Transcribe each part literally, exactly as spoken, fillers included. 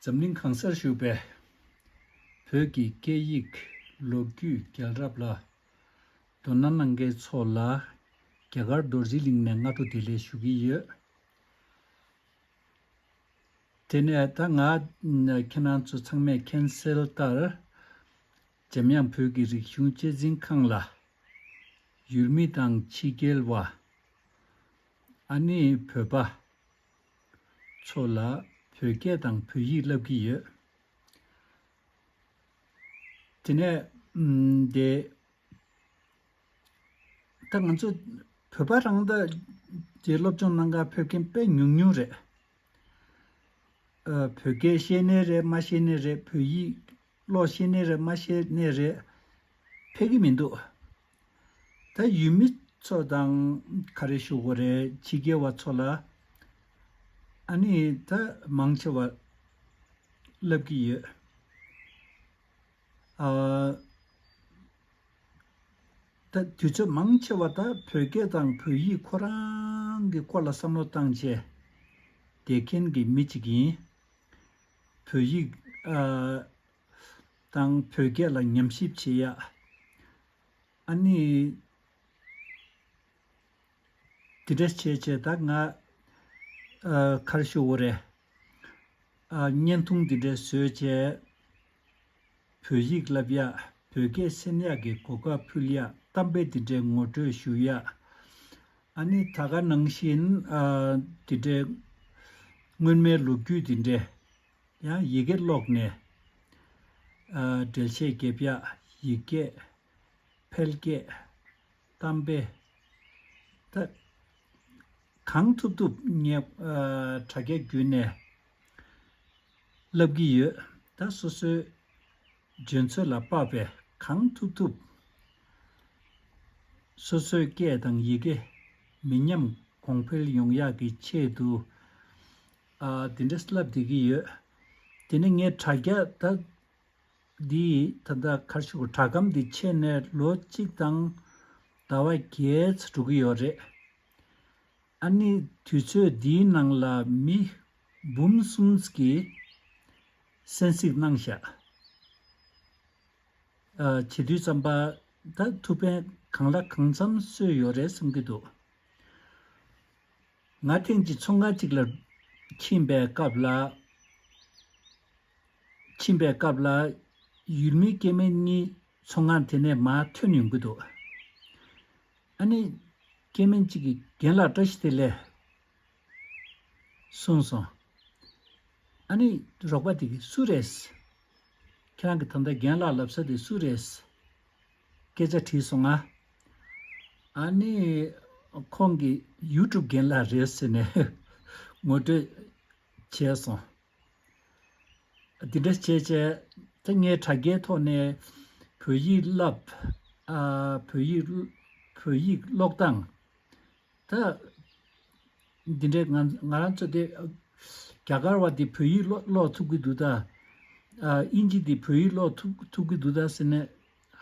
འཛམ་གླིང་གང་སར་བཞུགས་པའི་བོད་ཀྱི་སྐད་ཡིག་ལོ་རྒྱུས་རྒྱལ་རབས་ལ་དོ་སྣང་གནང་མཁན་ཚོ་ལ་རྒྱ་གར་རྡོ་རྗེ་གླིང་ནས་སྔ་དྲོ་བདེ་ལེགས་ཞུ་གི་ཡོད། དེ་ནས་ད་ང་ཁྱེད་རང་ཚོ་ཚང་མས་མཁྱེན་གསལ་ལྟར། འཇམ་དབྱངས་བོད་ཀྱི་རིག་གཞུང་གཅེས་འཛིན་ཁང་ལ་ཡུལ་མི་དང་ཕྱི་རྒྱལ་བ། ཨ་ནི་བོད་པ་ཚོ་ལ་བོད་སྐད་དང་བོད་ཡིག་བསླབ་ཀྱི་ཡོད། དེ་ནས་ཨམ་དེ་ད་ང་ཚོ་བོད་པ་རང་ད་དེ་སློབ་སྦྱོང་གནང་གར་ཕེབས་མཁན་དཔེ་ཉུང་ཉུང་རེད། ཨ་བོད་སྐད་ཤེས་ནའི་རེད། མ་ཤེས་ནའི་རེད། བོད་ཡིག་ཀློག་ཤེས་ནའི་རེད། མ་ཤེས་ནའི་རེད། ཕེབས་ཀྱི་མི་འདུག་ད་ཡུལ་མི་ཚོ་དང་ག་རེ་ཞུ་དགོས་རེད། ཕྱི་རྒྱལ་བ་ཚོ་ལ་ཨ་ནི་ད་མང་ཆེ་བ་བསླབ་ཀྱི་ཡོད། ཨ་ད་དུས་ཚོད་མང་ཆེ་བ་ད་བོད་སྐད་དང་བོད་ཡིག་ཁོ་རང་གི་སྐོར་ལ་བསམ་བློ་བཏང་བྱས་བསྡད་མཁན་གྱི་མི་གཅིག་ཡིན། བོད་ཡིག་ཨ་དང་བོད་སྐད་ལ་ཉམས་ཞིབ་བྱེད་ཡ། ཨ་ནི་དེ་འདྲ་བྱས་བྱས་ད་ང་ཨ་ག་རེ་ཞུ་དགོས་རེད། ཨ་བརྙན་ཐུང་འདི་འདྲ་བཟོས་བྱས་བོད་ཡིག་བསླབ་ཡ། བོད་སྐད་གསན་ཡག་གི་གོ་སྐབས་ཕུལ་ཡ། གཏམ་དཔེ་འདི་འདྲའི་ངོ་སྤྲོད་ཞུ་ཡ། ཨ་ནི་ད་ག་ནང་བཞིན་ཨ་འདི་འདྲའི་སྔོན་མའི་ལོ་རྒྱུས་འདི་འདྲ་ཡང་ཡི་གེ་ཀློག་ནས་ཨ་འགྲེལ་བཤད་རྒྱབ་ཡ། ཡིག་སྐད། ཕལ་སྐད། གཏམ་དཔེ། ད་གང་ཐུབ་ཐུབ་ངས་ཨ་དྲ་རྒྱ་བརྒྱུད་ནས་བསླབ་ཀྱི་ཡོད། ད་སོ་སོའི་འཇོན་ཚོད་ལ་དཔག་པའི་གང་ཐུབ་ཐུབ་སོ་སོའི་སྐད་དང་ཡི་གེ་མི་ཉམས་གོང་འཕེལ་ཡོང་ཡག་གི་ཆེད་དུ་ཨ་དེ་འདྲ་བསླབ་བསྡད་ཀྱི་ཡོད། དེ་ནས་ངས་དྲ་རྒྱ་ད་འདི་ད་ལྟ་ག་རེ་ཞུ་དགོས། དྲ་སྒམ་འདི་ཕྱེ་ནས་ལོ་གཅིག་དང་ཟླ་བ་བརྒྱད་ཙམ་འགྲོ་གི་ཡོད་རེད། ཨ་ནི་དུས་ཚོད་འདིའི་ནང་ལ་མི་འབུམ་གསུམ་གྱིས་གསན་གཟིགས་གནང་བཞག་ཨ་བྱེད་དུས་ཙམ་པ་ད་ཐུགས་ཕན་གང་ལ་གང་འཚམ་གསོས་ཡོད་རེད་བསམ་གྱི་འདུག་ང་ཐེངས་གཅིག་ཚོང་ཁང་གཅིག་ལ་ཕྱིན་པའི་སྐབས་ལ། ཕྱིན་པའི་སྐབས་ལ་ཡུལ་མི་སྐྱེ་དམན་གཉིས་ཚོང་ཁང་དེ་ནས་མར་ཐོན་ཡོང་གི་འདུག་ཨ་ནི་སྐྱེ་དམན་གཅིག་གིས་རྒན་ལགས་བཀྲ་ཤིས་བདེ་ལེགས་གསུངས་སོང་། ཨ་ནི་རོགས་པ་དེ་གིས་སུ་རེད། ཁྱེད་རང་གི་ད་ལྟ་རྒན་ལགས་ལབ་ས་དེ་སུ་རེད། སྐད་ཆ་དྲིས་སོང་ང་། ཨ་ནི་ཁོང་གིས་ཡུ་ཊུབ་རྒན་ལགས་རེད་ཟེར་ནས་ངོ་སྤྲོད་བྱས་སོང་། འདི་འདྲ་བྱས་བྱས་ད་ངས་དྲ་རྒྱའི་ཐོག་ནས་བོད་ཡིག་བསླབ། ཨ་བོད་ཡིག་བོད་ཡིག་ཀློག་སྟངས། ད་འདི་འདྲའི་ང་ང་རང་ཚོ་དེ་རྒྱ་གར་བ་དེ་བོད་ཡིག་ཀློག་ཀློག་ཐུབ་ཀྱི་འདུག་ད། ཨ་དབྱིན་ཇི་དེ་བོད་ཡིག་ཀློག་ཐུབ་ཐུབ་ཀྱི་འདུག་ད་ཟེར་ནས་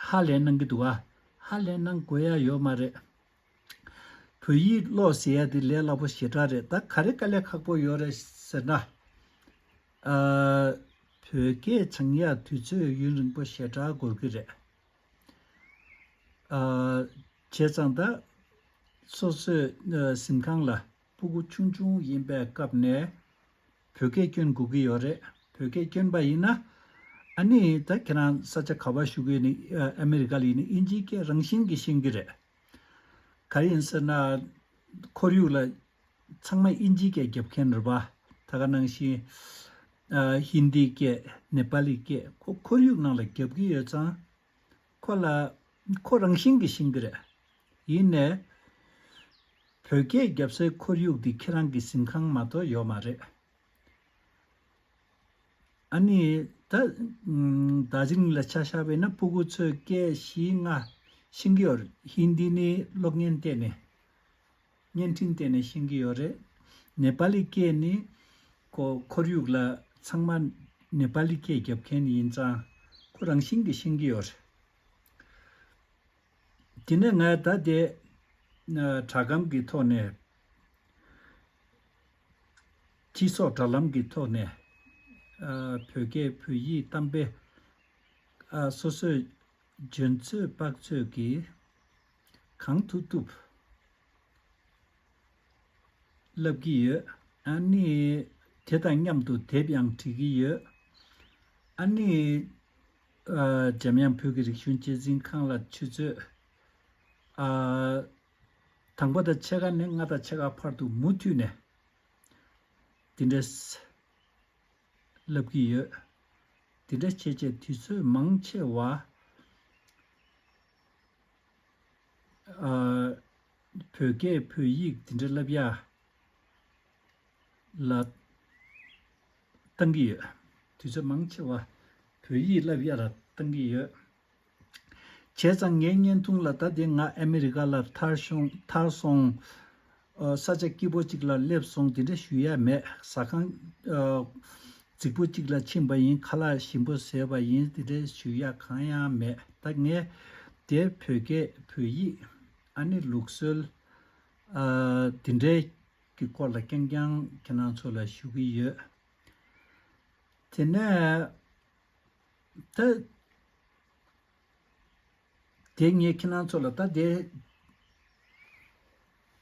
ཧ་ལས་གནང་གི་འདུག་ག་ཧ་ལས་གནང་དགོས་ཡ་ཡོད་མ་རེད། བོད་ཡིག་ཀློག་ཟེར་ཡ་དེ་ལས་སླ་པོ་ཞེ་དྲག་རེད། ད་ག་རེ་དཀའ་ལས་ཁག་པོ་ཡོད་རེད་ཟེར་ན། ཨ་བོད་སྐད་སྦྱང་ཡ་དུས་ཚོད་ཡུན་རིང་པོ་ཞེ་དྲག་འགོར་གི་རེད། ཨ་བྱས་ཙང་ད་སོ་སོའི་ཨ་གཟིམ་ཁང་ལ་སྤུ་གུ་ཆུང་ཆུང་ཡིན་པའི་སྐབས་ནས་བོད་སྐད་སྐྱོན་དགོས་ཀྱི་ཡོད་རེད། བོད་སྐད་སྐྱོན་པ་ཡིན་ན་ཨ་ནི་ད་ཁྱེད་རང་ས་ཆ་ག་པར་བཞུགས་ཡོད་ནི་ཨ་ཨ་མི་རི་ཀ་ལ་ཡིན་ནི་དབྱིན་ཇིའི་སྐད་རང་བཞིན་གྱིས་ཤེས་ཀྱི་རེད། ག་རེ་ཡིན་ཟེར་ན་ཁོར་ཡུག་ལ་ཚང་མ་དབྱིན་ཇིའི་སྐད་རྒྱབ་མཁན་རེད་པ། ད་ག་ནང་བཞིན་ཨ་ཧིན་དིའི་སྐད་ནེ་པ་ལིའི་སྐད་ཁོ་ཁོར་ཡུག་ནང་ལ་རྒྱབ་ཀྱི་ཡོད་ཙང་། ཁོ་ལ་ཁོ་རང་བཞིན་གྱིས་ཤེས་ཀྱི་རེད། ཡིན་ནའི་བོད་སྐད་རྒྱབ་སའི་ཁོར་ཡུག་འདི་ཁྱེད་རང་གི་གཟིམ་ཁང་མ་གཏོགས་ཡོད་མ་རེད། ཨ་ནི་ད་ཨམ་རྡོ་རྗེ་གླིང་ལ་ཆ་བཞག་པ་ཡིན་ན་སྤུ་གུ་ཚོས་སྐད་བཞི་ལྔ་ཤེས་ཀྱི་ཡོད་རེད། ཧིན་དི་ནི་གློག་བརྙན་བལྟས་ནས། བརྙན་འཕྲིན་བལྟས་ནས་ཤེས་ཀྱི་ཡོད་རེད། ནེ་པ་ལི་སྐད་ནི་ཁོ་ཁོར་ཡུག་ལ་ཚང་མ་ནེ་པ་ལི་སྐད་རྒྱབ་མཁན་ཡིན་ཙང་ཁོ་རང་བཞིན་གྱིས་ཤེས་ཀྱི་ཡོད་རེད། དེ་ནས་ང་ད་དེ་ཨ་དྲ་སྒམ་གྱི་ཐོག་ནས་སྤྱི་ཚོགས་དྲ་ལམ་གྱི་ཐོག་ནས་ ཨ་བོད་སྐད་བོད་ཡིག་གཏམ་དཔེ་ཨ་སོ་སོས་འཇོན་ཚོད་དཔག་ཚོད་ཀྱིས་གང་ཐུབ་ཐུབ་བསླབ་ཀྱི་ཡོད། ཨ་ནི་དེ་དང་མཉམ་དུ་དེབ་ཡང་བྲིས་ཀྱི་ཡོད། ཨ་ནི་ཨ་འཇམ་དབྱངས་བོད་ཀྱི་རིག་གཞུང་གཅེས་འཛིན་ཁང་ལ་ཆུ་ཚོད་ཨ་དང་པོ་དང་ཕྱེད་ཀ་ནས་ལྔ་དང་ཕྱེད་ཀ་བར་དུ་མུ་མཐུད་ནས་འདི་འདྲས་བསླབ་ཀྱི་ཡོད། འདི་འདྲ་བྱས་བྱས་དུས་ཚོད་མང་ཆེ་བ་ཨ་བོད་སྐད་བོད་ཡིག་འདི་འདྲ་བསླབ་ཡ་ལ་བཏང་གི་ཡོད། དུས་ཚོད་མང་ཆེ་བ་བོད་ཡིག་བསླབ་ཡ་ལ་བཏང་གི་ཡོད། བྱས་ཙང་ངའི་བརྙན་ཐུང་ལ་ད་དེ་ང་ཨ་མི་རི་ཀ་ལ་ཐར་སོང་ཐར་སོང་། ཨ་ས་ཆ་སྐྱིད་པོ་ཅིག་ལ་སླེབས་སོང་དེ་འདྲ་ཞུ་ཡ་མེད། ཟ་ཁང་ཨ་རྫིག་པོ་ཅིག་ལ་ཕྱིན་པ་ཡིན། ཁ་ལག་ཞིམ་པོ་བཟས་པ་ཡིན། དེ་འདྲ་ཞུ་ཡ་གང་ཡང་མེད། ད་ངས་དེ་བོད་སྐད་བོད་ཡིག་ཨ་ནི་ལུགས་སྲོལ་ཨ་དེ་འདྲའི་གི་སྐོར་ལ་རྐྱང་རྐྱང་ཁྱེད་རང་ཚོ་ལ་ཞུ་གི་ཡོད། དེ་ནས་ད་དེ་ངས་ཁྱེད་རང་ཚོ་ལ་ད་དེ་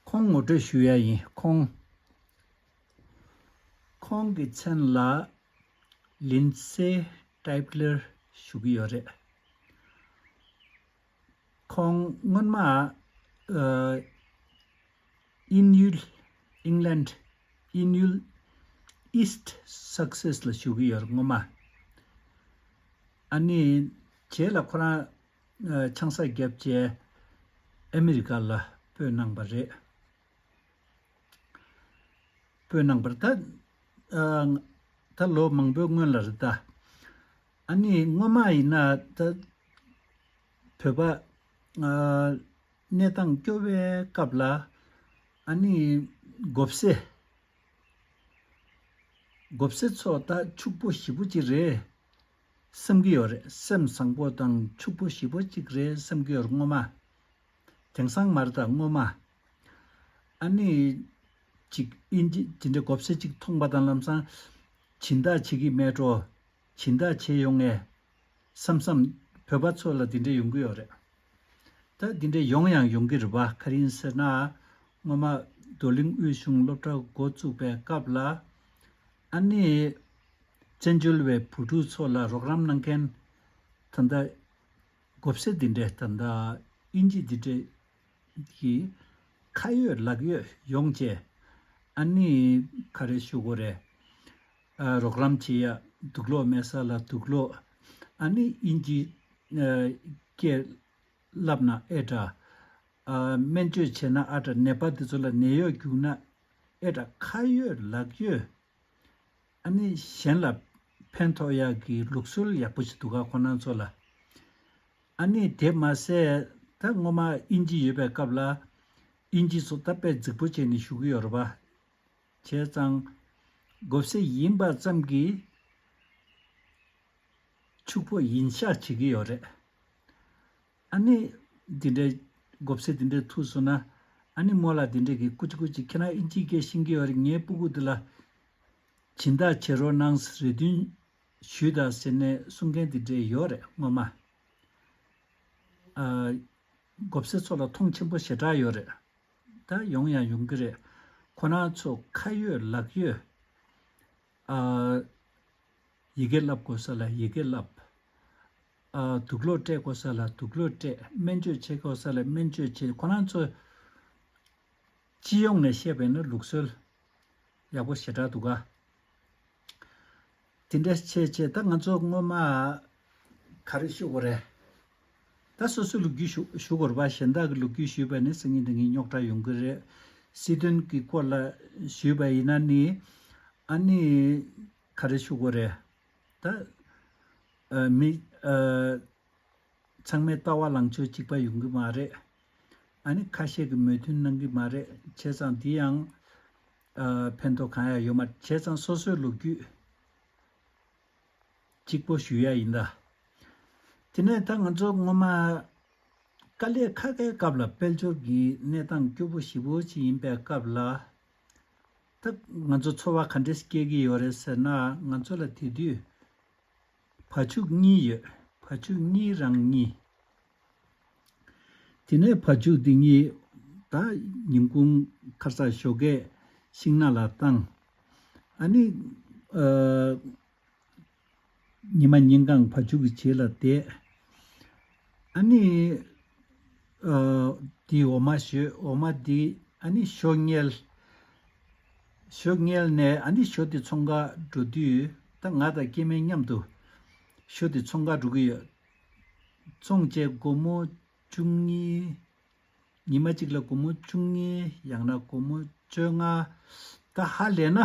ཁོང་ངོ་སྤྲོད་ཞུ་ཡ་ཡིན། ཁོང་ཁོང་གི་མཚན་ལ་ལིན་སེ་ཏྲེབ་ལེར་ཞུ་གི་ཡོད་རེད། ཁོང་སྔོན་མ་ཨ་དབྱིན་ཡུལ་ཨིང་ལན་དབྱིན་ཡུལ་ཨིསྟ་སག་སེས་ལ་བཞུགས་ཀྱི་ཡོད་རེད་སྔོན་མ། ཨ་ནི་རྗེས་ལ་ཁོ་རང་ཨ་ཆང་ས་བརྒྱབ་བྱས་ཨ་མི་རི་ཀ་ལ་སྤོས་གནང་པ་རེད། སྤོས་གནང་པར་ད་ཨ་ད་ལོ་མང་པོའི་སྔོན་ལ་རེད་ད། ཨ་ནི་སྔོན་མ་ཡིན་ན་ད་བོད་པ་ཨ་གནས་སྟངས་སྐྱོ་བའི་སྐབས་ལ་ཨ་ནི་མགོ་སེར་མགོ་སེར་ཚོ་ད་ཕྱུག་པོ་ཞེ་པོ་ཅིག་རེད་བསམ་གྱི་ཡོད་རེད། སེམས་བཟང་པོ་དང་ཕྱུག་པོ་ཞེ་པོ་ཅིག་རེད་བསམ་གྱི་ཡོད་རེད་སྔོན་མ། དེང་སང་མ་རེད་ད་སྔོན་མ། ཨ་ནི་ཅིག་ཨིན་ཇི་དེ་འདྲའི་མགོ་སེར་ཅིག་མཐོང་པ་དང་ལམ་སང་སྦྱིན་བདག་བྱེད་ཀྱི་མེད་འགྲོ། སྦྱིན་བདག་བྱེད་ཡོང་ངས་བསམ་བསམ་བོད་པ་ཚོ་ལ་འདི་འདྲ་ཡོང་གི་ཡོད་རེད། ད་འདི་འདྲ་ཡོང་ཡང་ཡོང་གི་རེད་པ། ག་རེ་ཡིན་ཟེར་ན་སྔོན་མ་རྡོར་གླིང་དབུས་གཞུང་སློབ་གྲྭ་འགོ་བཙུགས་པའི་སྐབས་ལ་ཨ་ནི་བཙན་བྱོལ་བའི་བུ་ཕྲུག་ཚོ་ལ་རོགས་རམ་གནང་མཁན་ད་ལྟ་མགོ་སེར་འདི་འདྲས་ད་ལྟ་ཨིན་ཇི་འདི་འདྲས་ཀྱི་ཁ་ཡོད་ལག་ཡོད་ཡོང་བྱས་ཨ་ནི་ག་རེ་ཞུ་དགོས་རེད། ཨ་རོགས་རམ་བྱེད་ཡ་དུག་སློག་མེད་ས་ལ་དུག་སློག་ཨ་ནི་ཨིན་ཇི་ཨ་སྐད་བསླབ་ན་ཨེ་དྲ། ཨ་སྨན་བཅོས་བྱས་ན་ཨ་དྲ། ནད་པ་འདི་ཚོ་ལ་ནད་གཡོག་རྒྱུགས་ན་ཨེ་དྲ། ཁ་ཡོད་ལག་ཡོད། ཨ་ནི་གཞན་ལ་ཕན་ཐོགས་ཡག་གི་ལུགས་སྲོལ་ཡག་པོ་ཞིག་འདུག་ག་ཁོ་རང་ཚོ་ལ། ཨ་ནི་དེ་མ་ཟད་ད་སྔོན་མ་ཨིན་ཇི་ཡོད་པའི་སྐབས་ལ་ཨིན་ཇི་ཚོ་ད་དཔེ་རྫིག་པོ་བྱས་ནས་ཞུ་གི་ཡོད་རེད་པ། བྱས་ཙང་མགོ་སེར་ཡིན་པ་ཙམ་གྱིས་ཕྱུག་པོ་ཡིན་ཤག་བྱེད་ཀྱི་ཡོད་རེད། ཨ་ནི་འདི་འདྲའི་མགོ་སེར་འདི་འདྲའི་ཐུག་སོང་ན་ཨ་ནི་མོ་ལ་འདི་འདྲའི་གི་ཀུ་ཅི་ཀུ་ཅི་ཁྱེད་རང་ཨིན་ཇིའི་སྐད་ཤེས་ཀྱི་ཡོད་རེད། ངའི་སྤུ་གུ་འདི་ལ་སྦྱིན་བདག་བྱེད་རོགས་གནང་། རེ་འདུན་ཞུས་དང་ཟེར་ནས་གསུང་མཁན་འདི་འདྲའི་ཡོད་རེད་སྔོན་མ། ཨ་མགོ་སེར་ཚོ་ལ་མཐོང་ཆེན་པོ་ཞེ་དྲག་ཡོད་རེད། ད་ཡོང་ཡང་ཡོང་གི་རེད། ཁོ་རང་ཚོ་ཁ་ཡོད་ལག་ཡོད། ཨ། ཡི་གེ་བསླབ་དགོས་ས་ལ་ཡི་གེ་བསླབ། ཨ། དུག་སློག་སྤྲད་དགོས་ས་ལ་དུག་སློག་སྤྲད། སྨན་བཅོས་བྱེད་དགོས་ས་ལ་སྨན་བཅོས་བྱེད། ཁོ་རང་ཚོ་སྤྱི་ཡོངས་ནས་བཤད་པ་ཡིན་ན་ལུགས་སྲོལ་ཡག་པོ་ཞེ་དྲག་འདུག་ག་དེ་འདྲ་བྱས་བྱས་ད་ང་ཚོ་སྔོན་མ་ག་རེ་ཞུ་དགོས་རེད། ད་སོ་སོའི་ལོ་རྒྱུས་ཞུ་ཞུ་དགོས་རེད་པ། གཞན་དག་གི་ལོ་རྒྱུས་ཞུས་པ་ནི་སང་ཉིན་གནངས་ཉིན་རྙོག་དྲ་ཡོང་གི་རེད། སྲིད་དོན་གྱི་སྐོར་ལ་ཞུས་པ་ཡིན་ན་ནི་ཨ་ནི་ག་རེ་ཞུ་དགོས་རེད། ད་ཨ་མི་ཨ་ཚང་མས་ལྟ་བ་ལངས་ཕྱོགས་གཅིག་པ་ཡོང་གི་མ་རེད། ཨ་ནི་ཁ་ཤས་ཀྱིས་མོས་མཐུན་གནང་གི་མ་རེད། བྱས་ཙང་འདི་ཡང་ཨ་ཕན་ཐོགས་གང་ཡང་ཡོད་མ་རེད། བྱས་ཙང་སོ་སོའི་ལོ་རྒྱུས་གཅིག་པོ་ཞུ་ཡ་ཡིན་ད། དེ་ནས་ད་ང་ཚོ་སྔོན་མ་དཀའ་ལས་ཁག་པའི་སྐབས་ལ་དཔལ་འབྱོར་གྱི་གནས་སྟངས་སྐྱོ་པོ་ཞེ་པོ་ཅིག་ཡིན་པའི་སྐབས་ལ། ད་ང་ཚོ་ཚོར་བ་ག་འདྲས་སྐྱེ་གི་ཡོད་རེད་ཟེར་ན། ང་ཚོ་ལ་དེ་དུས་བ་ཕྱུགས་གཉིས་ཡོད། བ་ཕྱུགས་གཉིས་རང་གཉིས། དེ་ནས་བ་ཕྱུགས་དེ་གཉིས་ད་ཉིན་གུང་ཁ་སང་ཞོགས་ཀས་ཤིང་ནགས་ལ་བཏང་། ཨ་ནི་ཨ། ཉི་མ་ཉིན་གང་བ་ཕྱུགས་ཀྱི་རྗེས་ལ་བསྡད། ཨ་ནི། ཨ། དེའི་འོ་མ་བཞོས། འོ་མ་དེ་ཨ་ནི་ཞོ་བསྙལ། ཞོ་བསྙལ་ནས་ཨ་ནི་ཞོ་དེ་ཚོང་ཁང་འགྲོ་དུས། ད་ང་དང་སྐྱེ་དམན་མཉམ་དུ་ཞོ་དེ་ཚོང་ཁང་འགྲོ་གི་ཡོད། ཚོང་བྱས་སྒོར་མོ་བཅུ་གཉིས། ཉི་མ་གཅིག་ལ་སྒོར་མོ་བཅུ་གཉིས། ཡང་ན་སྒོར་མོ་བཅོ་ལྔ། ད་ཧ་ལས་ན་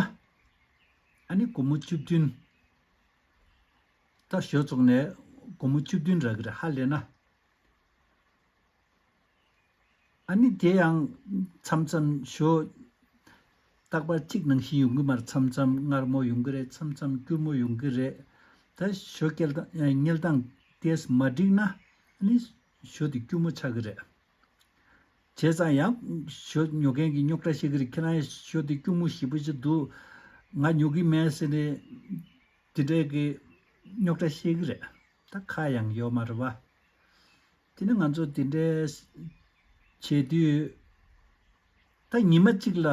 ཨ་ནི་སྒོར་མོ་བཅུ་བདུན། ད་ཞོ་བཙོང་ནས་སྒོར་མོ་བཅུ་བདུན་རག་གི་རེད། ཧ་ལས་ན། ཨ་ནི་དེ་ཡང་མཚམས་མཚམས་ཞོ་རྟག་པར་གཅིག་ནང་བཞིན་ཡོང་གི་མ་རེད། མཚམས་མཚམས་མངར་མོ་ཡོང་གི་རེད། མཚམས་མཚམས་སྐྱུར་མོ་ཡོང་གི་རེད། ད་ཞོ་སྐྱེལ་སྟངས་བསྙལ་སྟངས་དེས་མ་འགྲིག་ན་ཨ་ནི་ཞོ་དེ་སྐྱུར་མོ་ཆགས་ཀྱི་རེད། བྱས་ཙང་ཡང་ཞོ་ཉོ་མཁན་གྱིས་རྙོག་དྲ་བཤད་ཀྱི་རེད། ཁྱེད་རང་ཞོ་དེ་སྐྱུར་མོ་ཞེ་པོ་ཅིག་འདུག་ང་ཉོ་གི་མེད་ཟེར་ནས་དེ་འདྲའི་གི་རྙོག་དྲ་བཤད་ཀྱི་རེད། ད་ཁག་ཡང་ཡོད་མ་རེད་བ། དེ་ནི་ང་ཚོ་དེ་འདྲའི་བྱེད་དུས། ད་ཉི་མ་གཅིག་ལ་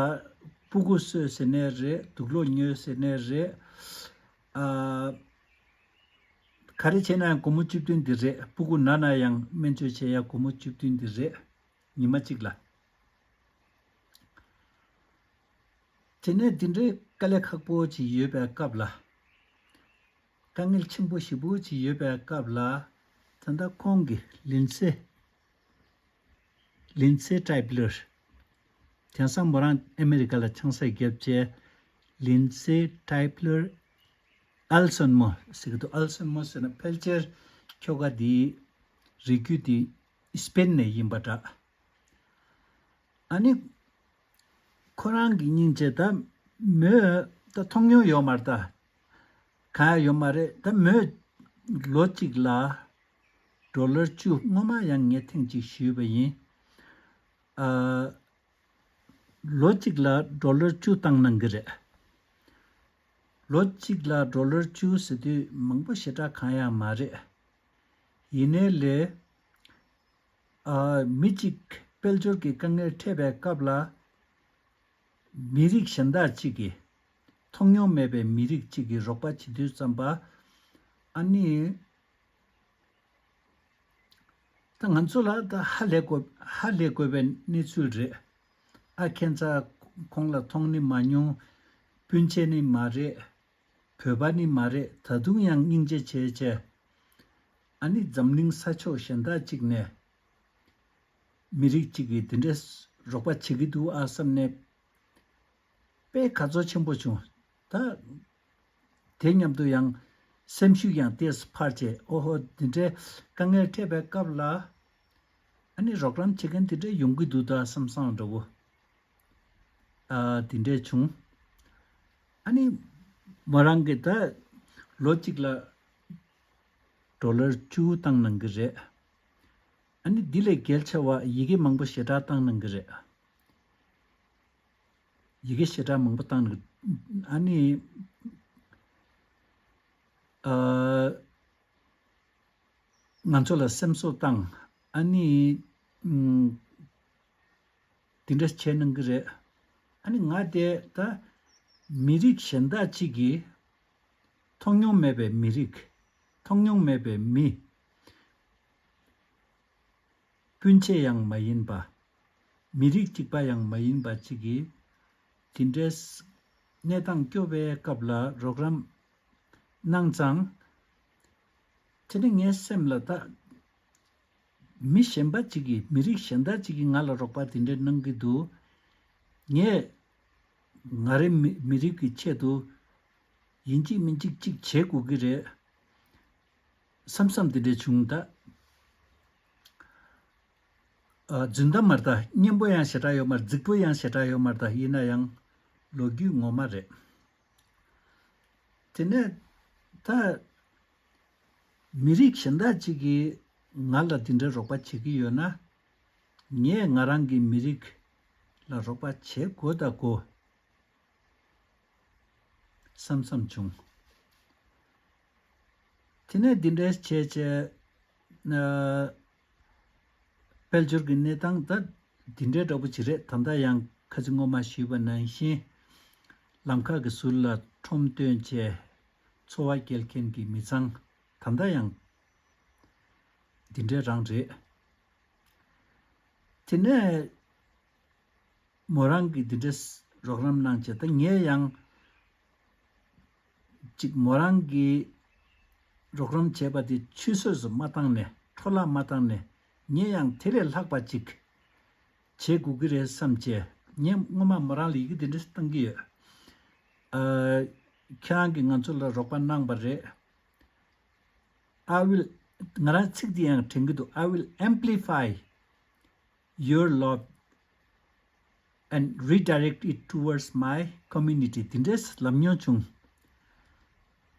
སྤུ་གུ་གསོས་ཟེར་ནའི་རེད། དུག་སློག་ཉོས་ཟེར་ནའི་རེད། ཨ། ག་རེ་བྱས་ན་ཡང་སྒོར་མོ་བཅུ་བདུན་འདི་རེད། སྤུ་གུ་ན་ན་ཡང་སྨན་བཅོས་བྱེད་ཡ་སྒོར་མོ་བཅུ་བདུན་འདི་རེད། ཉི་མ་གཅིག་ལ། དེ་ནས་འདི་འདྲའི་དཀའ་ལས་ཁག་པོ་ཅིག་ཡོད་པའི་སྐབས་ལ། དཀའ་ངལ་ཆེན་པོ་ཞེ་པོ་ཅིག་ཡོད་པའི་སྐབས་ལ། ད་ལྟ་ཁོང་གི་ལིན་སེ། ལིན་སེ་ཏྲའི་པི་ལར། དེང་སང་མོ་རང་ཨ་མེ་རི་ཀ་ལ་ཆང་ས་བརྒྱབ་བྱས། ལིན་སེ་ཏྲའི་པི་ལར་ཨལ་སོན་མོ་ཟེར་གི་འདུག་ཨལ་སོན་མོ་ཟེར་ན་ཕལ་ཆེར་ཁྱོ་ག་དེའི་རིགས་རྒྱུད་དེ་སི་པེན་ནས་ཡིན་པ་འདྲ། ཨ་ནི། ཁོ་རང་གི་སྙིང་རྗེ། ད་མོས་ད་མཐོང་མྱོང་ཡོད་མ་རེད། ད་གང་ཡང་ཡོད་མ་རེད། ད་མོས་ལོ་གཅིག་ལ་ཌོ་ལར་བཅུ། སྔོན་མ་ཡང་ངས་ཐེངས་གཅིག་ཞུས་པ་ཡིན། ཨ། ལོ་གཅིག་ལ་ཌོ་ལར་བཅུ་བཏང་གནང་གི་རེད། ལོ་གཅིག་ལ་ཌོ་ལར་བཅུ་ཟེར་དུས་མང་པོ་ཞེ་དྲག་གང་ཡང་མ་རེད། ཡིན་ནའི་ལས། ཨ། མི་གཅིག་དཔལ་འབྱོར་གྱི་དཀའ་ངལ་འཕྲད་པའི་སྐབས་ལ། མི་རིགས་གཞན་དག་ཅིག་གིས། མཐོང་མྱོང་མེད་པའི་མི་རིགས་ཅིག་གིས་རོགས་པ་བྱེད་དུས་ཙམ་པ། ཨ་ནི། ད་ང་ཚོ་ལ་ད་ཧ་ལས་དགོས། ཧ་ལས་དགོས་པའི་གནས་ཚུལ་རེད། ཨ། ཁྱད་མཚར། ཁོང་ལ་མཐོང་ནི་མ་མྱོང་། སྤུན་མཆེད་ནི་མ་རེད། བོད་པ་ནི་མ་རེད། ད་དུང་ཡང་སྙིང་རྗེ་བྱས་བྱས། ཨ་ནི་འཛམ་གླིང་ས་ཕྱོགས་གཞན་དག་ཅིག་ནས་མི་རིགས་ཅིག་གིས་དེ་འདྲའི་རོགས་པ་བྱེད་ཀྱི་འདུག་ཨ་བསམ་ནས་དཔེ་དགའ་ཚོར་ཆེན་པོ་བྱུང་། ད་དེ་མཉམ་དུ་ཡང་སེམས་ཤུགས་ཡང་ཏོག་ཙམ་འཕར་བྱས། ཨོ་ཧོ། འདི་འདྲའི་དཀའ་ངལ་འཕྲད་པའི་སྐབས་ལ་ཨ་ནི་རོགས་རམ་བྱེད་མཁན་དེ་འདྲ་ཡོང་གི་འདུག་ད་བསམ་བསམ་འདྲ་བོ། ཨ། དེ་འདྲས་བྱུང་། ཨ་ནི་མོ་རང་གིས་ད་ལོ་གཅིག་ལ་ཌོ་ལར་བཅུ་བཏང་གནང་གི་རེད། ཨ་ནི་འདི་ལས་གལ་ཆེ་བ་ཡི་གེ་མང་པོ་ཞེ་དྲག་བཏང་གནང་གི་རེད། ཡི་གེ་ཞེ་དྲག་མང་པོ་བཏང་གནང་གི། ཨ་ནི། ཨ། ང་ཚོ་ལ་སེམས་གསོ་བཏང་། ཨ་ནི། ཨུམ། དེ་འདྲ་བྱས་གནང་གི་རེད། ཨ་ནི་ང་དེ་ད་མི་རིགས་གཞན་དག་ཅིག་གིས། མཐོང་མྱོང་མེད་པའི་མི་རིགས། མཐོང་མྱོང་མེད་པའི་མི། སྤུན་མཆེད་ཡང་མ་ཡིན་པ། མི་རིགས་གཅིག་པ་ཡང་མ་ཡིན་པ་ཅིག་གིས། དེ་འདྲའི་གནས་སྟངས་སྐྱོ་བའི་སྐབས་ལ་རོགས་རམ་གནང་ཙང་། དེ་ནི་ངའི་སེམས་ལ་ད། མི་གཞན་པ་ཅིག་གིས། མི་རིགས་གཞན་དག་ཅིག་གིས་ང་ལ་རོགས་པ་དེ་འདྲ་གནང་གི་འདུག་ངས་ང་རའི་མི་མི་རིགས་ཀྱི་ཆེད་དུ་ཡིན་གཅིག་མིན་གཅིག་ཅིག་བྱེད་དགོས་ཀྱི་རེད་བསམ་བསམ་དེ་འདྲ་བྱུང་། ད། ཨ། རྫུན་གཏམ་མ་རེད་ད། སྙན་པོ་ཡང་ཞེ་དྲག་ཡོད་མ་རེད། རྫིག་པོ་ཡང་ཞེ་དྲག་ཡོད་མ་རེད་ད། ཡིན་ན་ཡང་ལོ་རྒྱུས་ངོ་མ་རེད། དེ་ནས་ད། མི་རིགས་གཞན་དག་ཅིག་གིས་ང་ལ་འདི་འདྲའི་རོགས་པ་བྱེད་ཀྱི་ཡོད་ན། ངས་ང་རང་གི་མི་རིགས་ལ་རོགས་པ་བྱེད་དགོས་དང་དགོས། བསམ་བསམ་བྱུང་། དེ་ནས་འདི་འདྲའི་བྱས་བྱས། ཨ། དཔལ་འབྱོར་གྱི་གནས་སྟངས་ད་འདི་འདྲའི་འདྲ་པོ་ཅིག་རེད། ད་ལྟ་ཡང་ཁ་ཅིག་སྔོན་མ་ཞུས་པ་ནང་བཞིན། ལམ་ཁ་གི་ཟུར་ལ་ཁྲོམ་བཏོན་བྱས། འཚོ་བ་སྐྱེལ་མཁན་གྱི་མི་ཚང་ད་ལྟ་ཡང་འདི་འདྲའི་རང་རེད། དེ་ནས་མོ་རང་གིས་འདི་འདྲའི་རོགས་རམ་གནང་བྱས། ད་ངས་ཡང་ཅིག་མོ་རང་གིས་རོགས་རམ་བྱས་པ་དེ་ཆུད་ཟོས་སུ་མ་བཏང་ནས། འཕྲོ་བརླག་མ་བཏང་ནས། ངས་ཡང་དེ་ལས་ལྷག་པ་ཅིག་བྱེད་དགོས་ཀྱི་རེད་བསམ་བྱས། ངས་སྔོན་མ་མོ་རང་ལ་ཡི་གེ་འདི་འདྲ་བཏང་གི་ཡོད། ཨ། ཁྱེད་རང་གིས་ང་ཚོ་ལ་རོགས་པ་གནང་པ་རེད། I will ང་རང་ཚིག་འདི་ཡང་དྲན་གྱི་འདུག I will amplify your love and redirect it towards my community. དེ་འདྲས་ལབ་མྱོང་བྱུང་།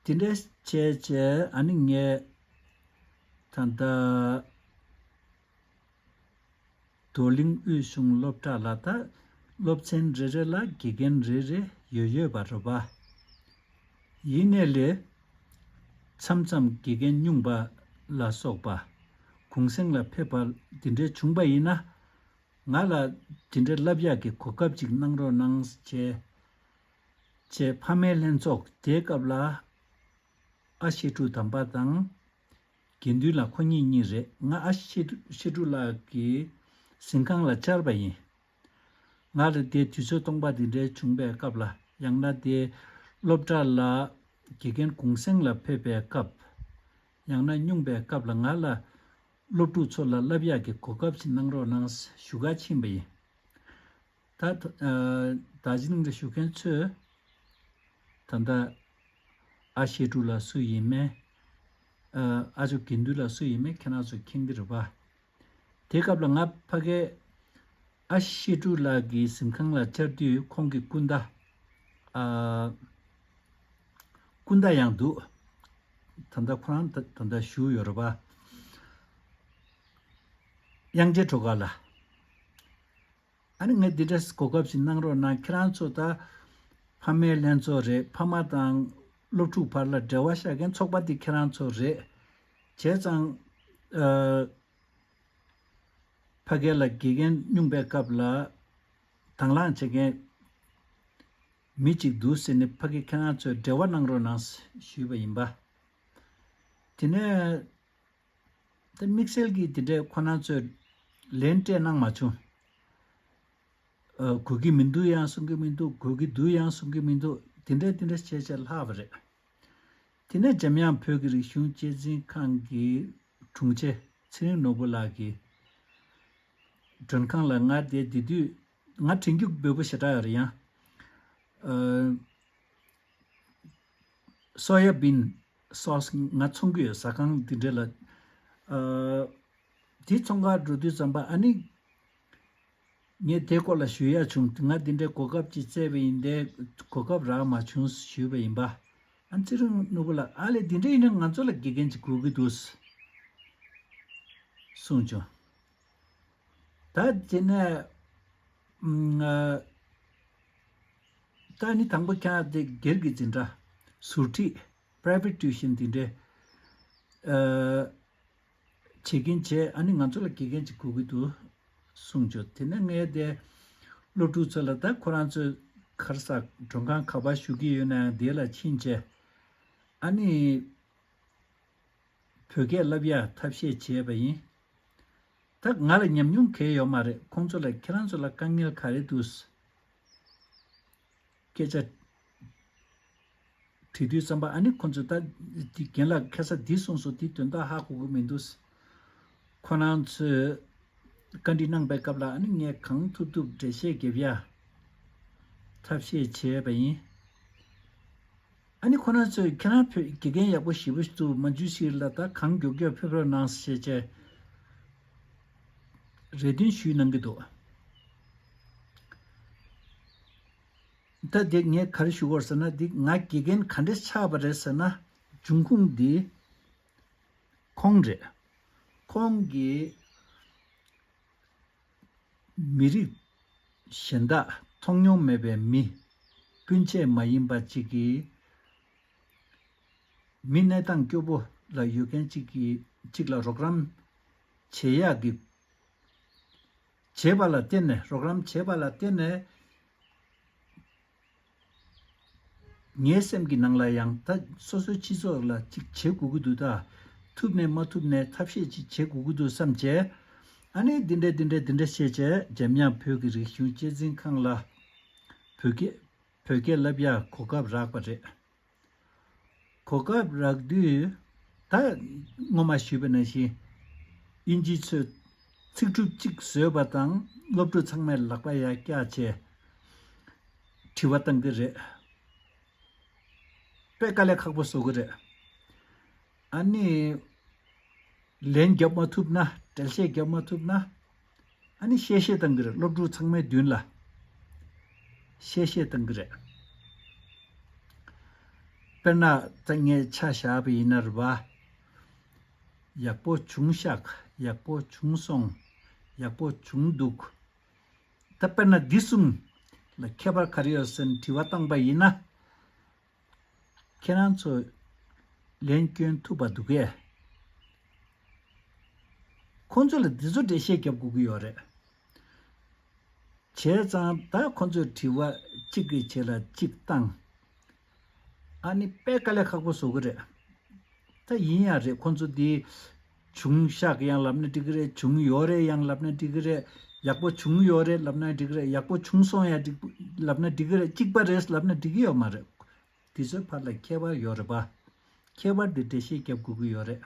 དེ་འདྲས་བྱས་བྱས། ཨ་ནི་ངས་ད་ལྟ་རྡོར་གླིང་དབུས་གཞུང་སློབ་གྲྭ་ལ། ད་སློབ་ཚན་རེ་རེ་ལ་དགེ་རྒན་རེ་རེ་ཡོད་ཡོད་པ་རེད་པ། ཡིན་ནའི་ལས། མཚམས་མཚམས་དགེ་རྒན་སྨྱུང་པ་ལ་སོགས་པ་གུང་སེང་ལ་ཕེབས་པ་འདི་འདྲའི་བྱུང་པ་ཡིན་ན། ང་ལ་འདི་འདྲའི་བསླབ་ཡག་གི་གོ་སྐབས་ཅིག་གནང་རོགས་གནང་ཞེས། ཅེས་ཕ་མའི་ལྷན་ཚོགས་དེའི་སྐབས་ལ། ཨ་བཤད་སྒྲུབ་དམ་པ་དང་། དགེ་འདུན་ལགས་ཁོ་གཉིས་གཉིས་རེད། ང་ཨ་བཤད་སྒྲུབ་ལགས་ཀྱི་གཟིམ་ཁང་ལ་བཅར་བ་ཡིན། ང་ལ་དེ་དུས་ཚོད་སྟོང་པ་འདི་འདྲའི་བྱུང་པའི་སྐབས་ལ། ཡང་ན་དེ་སློབ་གྲྭ་ལ་དགེ་རྒན་གུང་སེང་ལ་ཕེབས་པའི་སྐབས། ཡང་ན་སྨྱུང་པའི་སྐབས་ལ་ང་ལ་སློབ་ཕྲུག་ཚོ་ལ་བསླབ་ཡག་གི་གོ་སྐབས་ཤིག་གནང་རོགས་གནང་ཞུ་ག་ཕྱིན་པ་ཡིན། ད་ད་ཨ་རྡོར་གླིང་ལ་བཞུགས་མཁན་ཚོས་ད་ལྟ་ཨ་བཤད་སྒྲུབ་ལགས་སུ་ཡིན་མིན། ཨ་ཨ་ཇོ་དགེ་འདུན་ལགས་སུ་ཡིན་མིན་ཁྱེད་རང་ཚོས་མཁྱེན་གྱི་རེད་པ། དེ་སྐབས་ལ་ང་ཕ་གིར་ཨ་བཤད་སྒྲུབ་ལགས་ཀྱི་གཟིམ་ཁང་ལ་བཅར་དུས། ཁོང་གི་སྐུ་ཟླ། ཨ། སྐུ་ཟླ་ཡང་འདུག་ད་ལྟ་ཁོ་རང་ད་ད་ལྟ་བཞུགས་ཡོད་རེད་པ། དབྱངས་ཅན་སྒྲོལ་དཀར་ལགས། ཨ་ནི་ངས་འདི་འདྲ་གོ་སྐབས་ཤིག་གནང་རོགས་གནང་། ཁྱེད་རང་ཚོ་ད་ཕ་མའི་ལྷན་ཚོགས་རེད། ཕ་མ་དང་སློབ་ཕྲུག་བར་ལ་འབྲེལ་བ་བཞག་མཁན་ཚོགས་པ་འདི་ཁྱེད་རང་ཚོ་རེད། བྱས་ཙང་། ཨ། ཕ་གི་ལ་དགེ་རྒན་སྨྱུང་པའི་སྐབས་ལ་དང་བླངས་བྱེད་མཁན་མི་གཅིག་འདུག་ཟེར་ནས། ཕ་གི་ཁྱེད་རང་ཚོས་འབྲེལ་བ་གནང་རོགས་གནང་ཞུས་པ་ཡིན་པ། དེ་ནས་ད་དམིགས་བསལ་གྱིས་དེ་འདྲའི་ཁོ་རང་ཚོས་ལན་སྤྲད་གནང་མ་བྱུང་། ཨ། དགོས་ཀྱི་མི་འདུག་ཡང་གསུང་གི་མི་འདུག་དགོས་ཀྱི་འདུག་ཡང་གསུང་གི་མི་འདུག་དེ་འདྲ་དེ་འདྲ་བྱས་བྱས་ལྷག་པ་རེད། དེ་ནས་འཇམ་དབྱངས་བོད་ཀྱི་རིག་གཞུང་གཅེས་འཛིན་ཁང་གི་དྲུང་ཆེ་ཚེ་རིང་ནོར་བུ་ལགས་ཀྱིས་མགྲོན་ཁང་ལ། ང་དེ་དེ་དུས་ང་དྲན་རྒྱུ་འབོལ་པོ་ཞེ་དྲག་ཡོད་རེད། ཡང་། ཨ། སོ་ཡ་བིན་སོ་སི་ང་འཚོང་གི་ཡོད། ཟ་ཁང་འདི་འདྲ་ལ། ཨ། དེ་ཚོང་ཁང་འགྲོ་དུས་ཙམ་པ། ཨ་ནི་ངས་དེ་སྐོར་ལ་ཞུ་ཡ་བྱུང་། ང་འདི་འདྲའི་གོ་སྐབས་ཅིག་བཙལ་བ་ཡིན། དེ་གོ་སྐབས་རག་མ་བྱུང་ཞུས་པ་ཡིན་པ། ཨ། ཚེ་རིང་ནོར་བུ་ལགས། ཨ་ལས། འདི་འདྲ་ཡིན་ན་ང་ཚོ་ལ་དགེ་རྒན་ཅིག་དགོས་ཀྱི་འདུག་གསུངས་བྱུང་། ད་དེ་ནས། ཨ། ད་ནི་དང་པོ་ཁྱེད་རང་དེ་སྒེར་གྱི་འཛིན་གྲྭ་ཟུར་ཁྲིད། private tuition འདི་འདྲའི། ཨ། བྱེད་ཀྱིན་བྱས། ཨ་ནི་ང་ཚོ་ལ་དགེ་རྒན་ཅིག་དགོས་ཀྱི་འདུག་གསུངས་བྱུང་། དེ་ནས་ངས་དེ་སློབ་ཕྲུག་ཚོ་ལ། ད་ཁོ་རང་ཚོས་ག་རེ་ཟ། མགྲོན་ཁང་ག་པར་བཞུགས་ཀྱི་ཡོད་ནའང་དེ་ལ་ཕྱིན་བྱས། ཨ་ནི་བོད་སྐད་བསླབ་ཡག་ཐབས་ཤེས་བྱས་པ་ཡིན། ད་ང་ལ་ཉམས་མྱོང་གང་ཡང་ཡོད་མ་རེད། ཁོང་ཚོ་ལ། ཁྱེད་རང་ཚོ་ལ་དཀའ་ངལ་ག་རེ་འདུག་སྐད་ཆ་དྲི་དུས་ཙམ་པ། ཨ་ནི་ཁོང་ཚོས་ད་འདི་རྒན་ལགས་ཁ་སང་འདི་གསུངས་སོང་། འདི་དོན་དག་ཧ་གོ་གི་མི་འདུག་ཁོ་རང་ཚོས་བཀའ་འདྲི་གནང་པའི་སྐབས་ལ། ཨ་ནི་ངས་གང་ཐུབ་ཐུབ་འགྲེལ་བཤད་རྒྱབ་ཡ་ཐབས་ཤེས་བྱས་པ་ཡིན། ཨ་ནི་ཁོ་རང་ཚོས། ཁྱེད་རང་བོད་དགེ་རྒན་ཡག་པོ་ཞེ་པོ་ཞིག་འདུག་མ་འཇུ་ཤིག་ལ། ད་གང་མགྱོགས་མགྱོགས་ཕེབས་རོགས་གནང་ཞེས་བྱས་རེ་འདུན་ཞུས་གནང་གི་འདུག་ད་དེ་ངས་ག་རེ་ཞུ་དགོས་ཟེར་ན། འདི་ང་དགེ་རྒན་ག་འདྲས་ཆགས་པ་རེད་ཟེར་ན། འབྱུང་ཁུངས་འདི་ཁོང་རེད། ཁོང་གིས་མི་རིགས་གཞན་དག་མཐོང་མྱོང་མེད་པའི་མི་སྤུན་མཆེད་མ་ཡིན་པ་ཅིག་གི་ མི་གནས་སྟངས་སྐྱོ་པོ་ལ་ཡོད་མཁན་གཅིག་གིས་གཅིག་ལ་རོགས་རམ་བྱེད་ཡག་གི་བྱེད་པ་ལ་བརྟེན་ནས། རོགས་རམ་བྱེད་པ་ལ་བརྟེན་ནས། ངའི་སེམས་ཀྱི་ནང་ལ་ཡང་ད་སོ་སོའི་སྤྱི་ཚོགས་ལ་ཅིག་བྱེད་དགོས་ཀྱི་འདུག་ད། ཐུབ་ནས་མ་ཐུབ་ནས་ཐབས་ཤེས་ཅིག་བྱེད་དགོས་ཀྱི་འདུག་བསམ་བྱས། ཨ་ནི་འདི་འདྲ་འདི་འདྲ་འདི་འདྲ་བཤད་བྱས། འཇམ་དབྱངས་བོད་ཀྱི་རིག་གཞུང་གཅེས་འཛིན་ཁང་ལ་བོད་སྐད་བོད་སྐད་བསླབ་ཡག་གོ་སྐབས་རག་པ་རེད། གོ་སྐབས་རག་དུས། ད་སྔོན་མ་ཞུས་པ་ནང་བཞིན། དབྱིན་ཇིའི་ཚོས་ཚིག་གྲུབ་གཅིག་བཟོས་པ་དང་སློབ་ཕྲུག་ཚང་མས་ལག་པ་ཡར་བཀྱགས་བྱས། དྲི་བ་བཏང་གི་རེད། དཔེ་དཀའ་ལས་ཁག་པོ་བཟོ་གི་རེད། ཨ་ནི། ལན་རྒྱབ་མ་ཐུབ་ན། འགྲེལ་བཤད་རྒྱབ་མ་ཐུབ་ན། ཨ་ནི་གཤེ་གཤེ་བཏང་གི་རེད། སློབ་ཕྲུག་ཚང་མའི་མདུན་ལ་གཤེ་གཤེ་བཏང་གི་རེད། དཔེར་ན་ད་ངས་ཆ་བཞག་པ་ཡིན་ན་རེད་པ། ཡག་པོ་བྱུང་ཤག་ཡག་པོ་བྱུང་སོང་། ཡག་པོ་བྱུང་འདུག་ད་དཔེར་ན་འདི་གསུམ་ལ་ཁྱད་པར་ག་རེ་ཡོད་ཟེར་ནས་དྲི་བ་བཏང་པ་ཡིན་ན། ཁྱེད་རང་ཚོ་ལན་སྐྱོན་ཐུབ་པ་འདུག་གས། ཁོང་ཚོ་ལ་འདི་ཚོ་འགྲེལ་བཤད་རྒྱབ་དགོས་ཀྱི་ཡོད་རེད། བྱས་ཙང་ད་ཁོང་ཚོས་དྲི་བ་གཅིག་གི་རྗེས་ལ་གཅིག་བཏང་། ཨ་ནི་དཔེ་དཀའ་ལས་ཁག་པོ་བཟོ་གི་རེད། ད་ཡིན་ཡང་རེད། ཁོང་ཚོ་འདི་བྱུང་ཤག་ཡང་ལབ་ན་འགྲིག་གི་རེད། བྱུང་ཡོད་རེད་ཡང་ལབ་ན་འགྲིག་གི་རེད། ཡག་པོ་བྱུང་ཡོད་རེད་ལབ་ན་འགྲིག་གི་རེད། ཡག་པོ་བྱུང་སོང་ཡང་འགྲིག་ལབ་ན་འགྲིག་གི་རེད། གཅིག་པ་རེད་ལབ་ན་འགྲིག་གི་ཡོད་མ་རེད། དེ་ཚོའི་བར་ལ་ཁྱད་པར་ཡོད་རེད་པ། ཁྱད་པར་དེ་འགྲེལ་བཤད་རྒྱབ་དགོས་ཀྱི་ཡོད་རེད།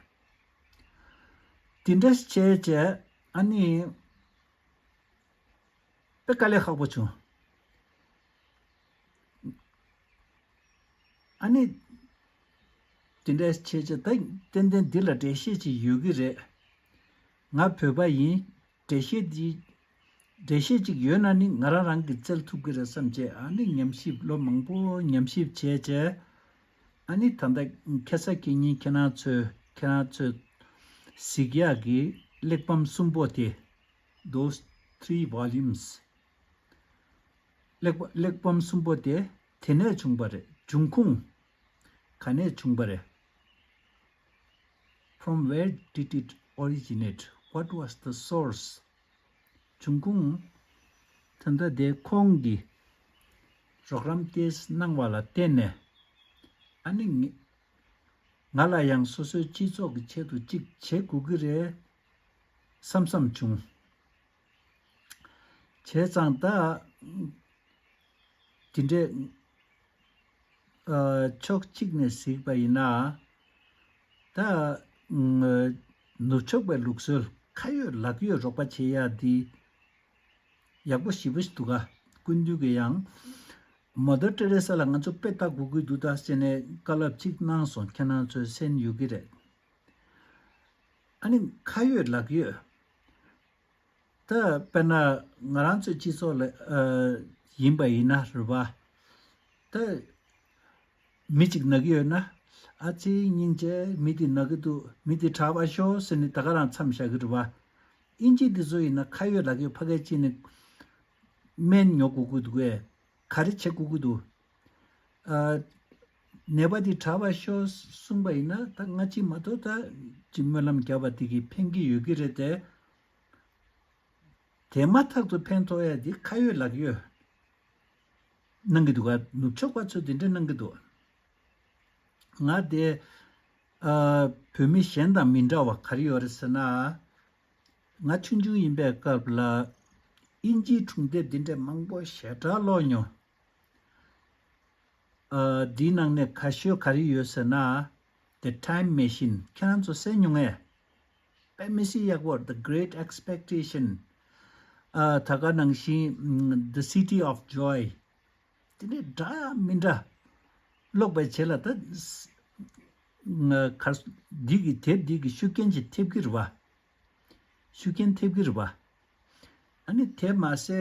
དེ་འདྲ་བྱས་བྱས་ཨ་ནི་དཔེ་དཀའ་ལས་ཁག་པོ་བྱུང་། ཨ་ནི་དེ་འདྲ་བྱས་བྱས་ད་ཏན་ཏན་འདི་ལ་འགྲེལ་བཤད་ཅིག་ཡོད་ཀྱི་རེད། ང་བོད་པ་ཡིན། འགྲེལ་བཤད་འདི། འགྲེལ་བཤད་ཅིག་ཡོད་ན་ནི་ང་རང་རང་གིས་བཙལ་ཐུབ་ཀྱི་རེད་བསམ་བྱས། ཨ་ནི་ཉམས་ཞིབ་ལོ་མང་པོ་ཉམས་ཞིབ་བྱས་བྱས། ཨ་ནི་ད་ལྟ་ཁ་སང་ཁ་ཉིན་ཁྱེད་རང་ཚོས་ཁྱེད་རང་ཚོས་གཟིགས་ཡག་གི་གླེགས་བམ་གསུམ་པོ་དེ། Those three volumes. གླེགས་བམ་གླེགས་བམ་གསུམ་པོ་དེ་དེ་ནས་བྱུང་པ་རེད། འབྱུང་ཁུངས་ག་ནས་བྱུང་པ་རེད། From where did it originate? What was the source? འབྱུང་ཁུངས། ད་ལྟ་དེ་ཁོང་གིས་རོགས་རམ་ཏོག་ཙམ་གནང་བ་ལ་བརྟེན་ནས། ཨ་ནི་ངས་ང་ལ་ཡང་སོ་སོའི་སྤྱི་ཚོགས་ཀྱི་ཆེད་དུ་གཅིག་བྱེད་དགོས་ཀྱི་རེད་བསམ་བསམ་བྱུང་། བྱས་ཙང་ད་དེ་འདྲའི་ཕྱོགས་གཅིག་ནས་གཟིགས་པ་ཡིན་ན། ད་ནུབ་ཕྱོགས་པའི་ལུགས་སྲོལ་ཁ་ཡོད་ལག་ཡོད་རོགས་པ་བྱེད་ཡ་འདི་ཡག་པོ་ཞེ་པོ་ཞིག་འདུག་ག་སྐུ་མདུན་གྱིས་ཡང་མ་དར་ཏེ་རེ་ས་ལ་ང་ཚོ་དཔེ་ལྟ་དགོས་ཀྱི་འདུག་ད་ཟེར་ནས་བཀའ་སློབ་ཅིག་གནང་སོང་། ཁྱེད་རང་ཚོས་གསན་ཡོད་ཀྱི་རེད། ཨ་ནི་ཁ་ཡོད་ལག་ཡོད། ད་དཔེར་ན་ང་རང་ཚོའི་སྤྱི་ཚོགས་ལ་ཨ་ཡིན་པ་ཡིན་ན་རེད་པ། ད་མི་གཅིག་ན་གི་ཡོད་ན། ཨ་ཙི་སྙིང་རྗེ། མི་དེ་ན་གི་འདུག་མི་དེ་དྲག་པ་ཤོག་ཟེར་ནས་ད་ག་རང་མཚམས་བཞག་གི་རེད་པ། དབྱིན་ཇི་འདི་ཚོ་ཡིན་ན་ཁ་ཡོད་ལག་ཡོད་ཕ་གི་ཅིག་ནས་སྨན་ཉོ་དགོས་ཀྱི་འདུག་གས། ག་རེ་བྱེད་དགོས་ཀྱི་འདུག་ཨ། ནད་པ་འདི་དྲག་པ་ཤོག་གསུངས་པ་ཡིན་ན་ད་སྔ་ཕྱི་མ་གཏོགས་ད་ཅིག་སྨོན་ལམ་བརྒྱབ་པ་དེ་གིས་ཕན་གྱི་ཡོད་ཀྱི་རེད་དེ། དེ་མ་ཐག་ཏུ་ཕན་ཐོགས་ཡ་འདི་ཁ་ཡོད་ལག་ཡོད་གནང་གི་འདུག་ག་ནུབ་ཕྱོགས་པ་ཚོས་དེ་འདྲ་གནང་གི་འདུག་ང་དེ་ཨ་བོད་མི་གཞན་དང་མི་འདྲ་བ་ག་རེ་ཡོད་རེད་ཟེར་ན། ང་ཆུང་ཆུང་ཡིན་པའི་སྐབས་ལ་དབྱིན་ཇིའི་སྒྲུང་དེབ་འདི་འདྲ་མང་པོ་ཞེ་དྲག་ཀློག་མྱོང་། ཨ། འདིའི་ནང་ནས་ཁ་ཤོས་ག་རེ་ཡོད་ཟེར་ན། The Time Machine. ཁྱེད་རང་ཚོ་གསན་མྱོང་ངས། དཔེ་མི་སྲིད་ཡག་པོ། The Great Expectation. ཨ། ད་ག་ནང་བཞིན་The City of Joy. དེ་ནས་འདྲ་མི་འདྲ་ཀློག་པའི་རྗེས་ལ་ད་ང་གར་འདི་གི་དེབ་འདི་གི་ཤུགས་རྐྱེན་ཅིག་ཐེབས་ཀྱི་རེད་པ། ཤུགས་རྐྱེན་ཐེབས་ཀྱི་རེད་པ། ཨ་ནི་དེ་མ་ཟད་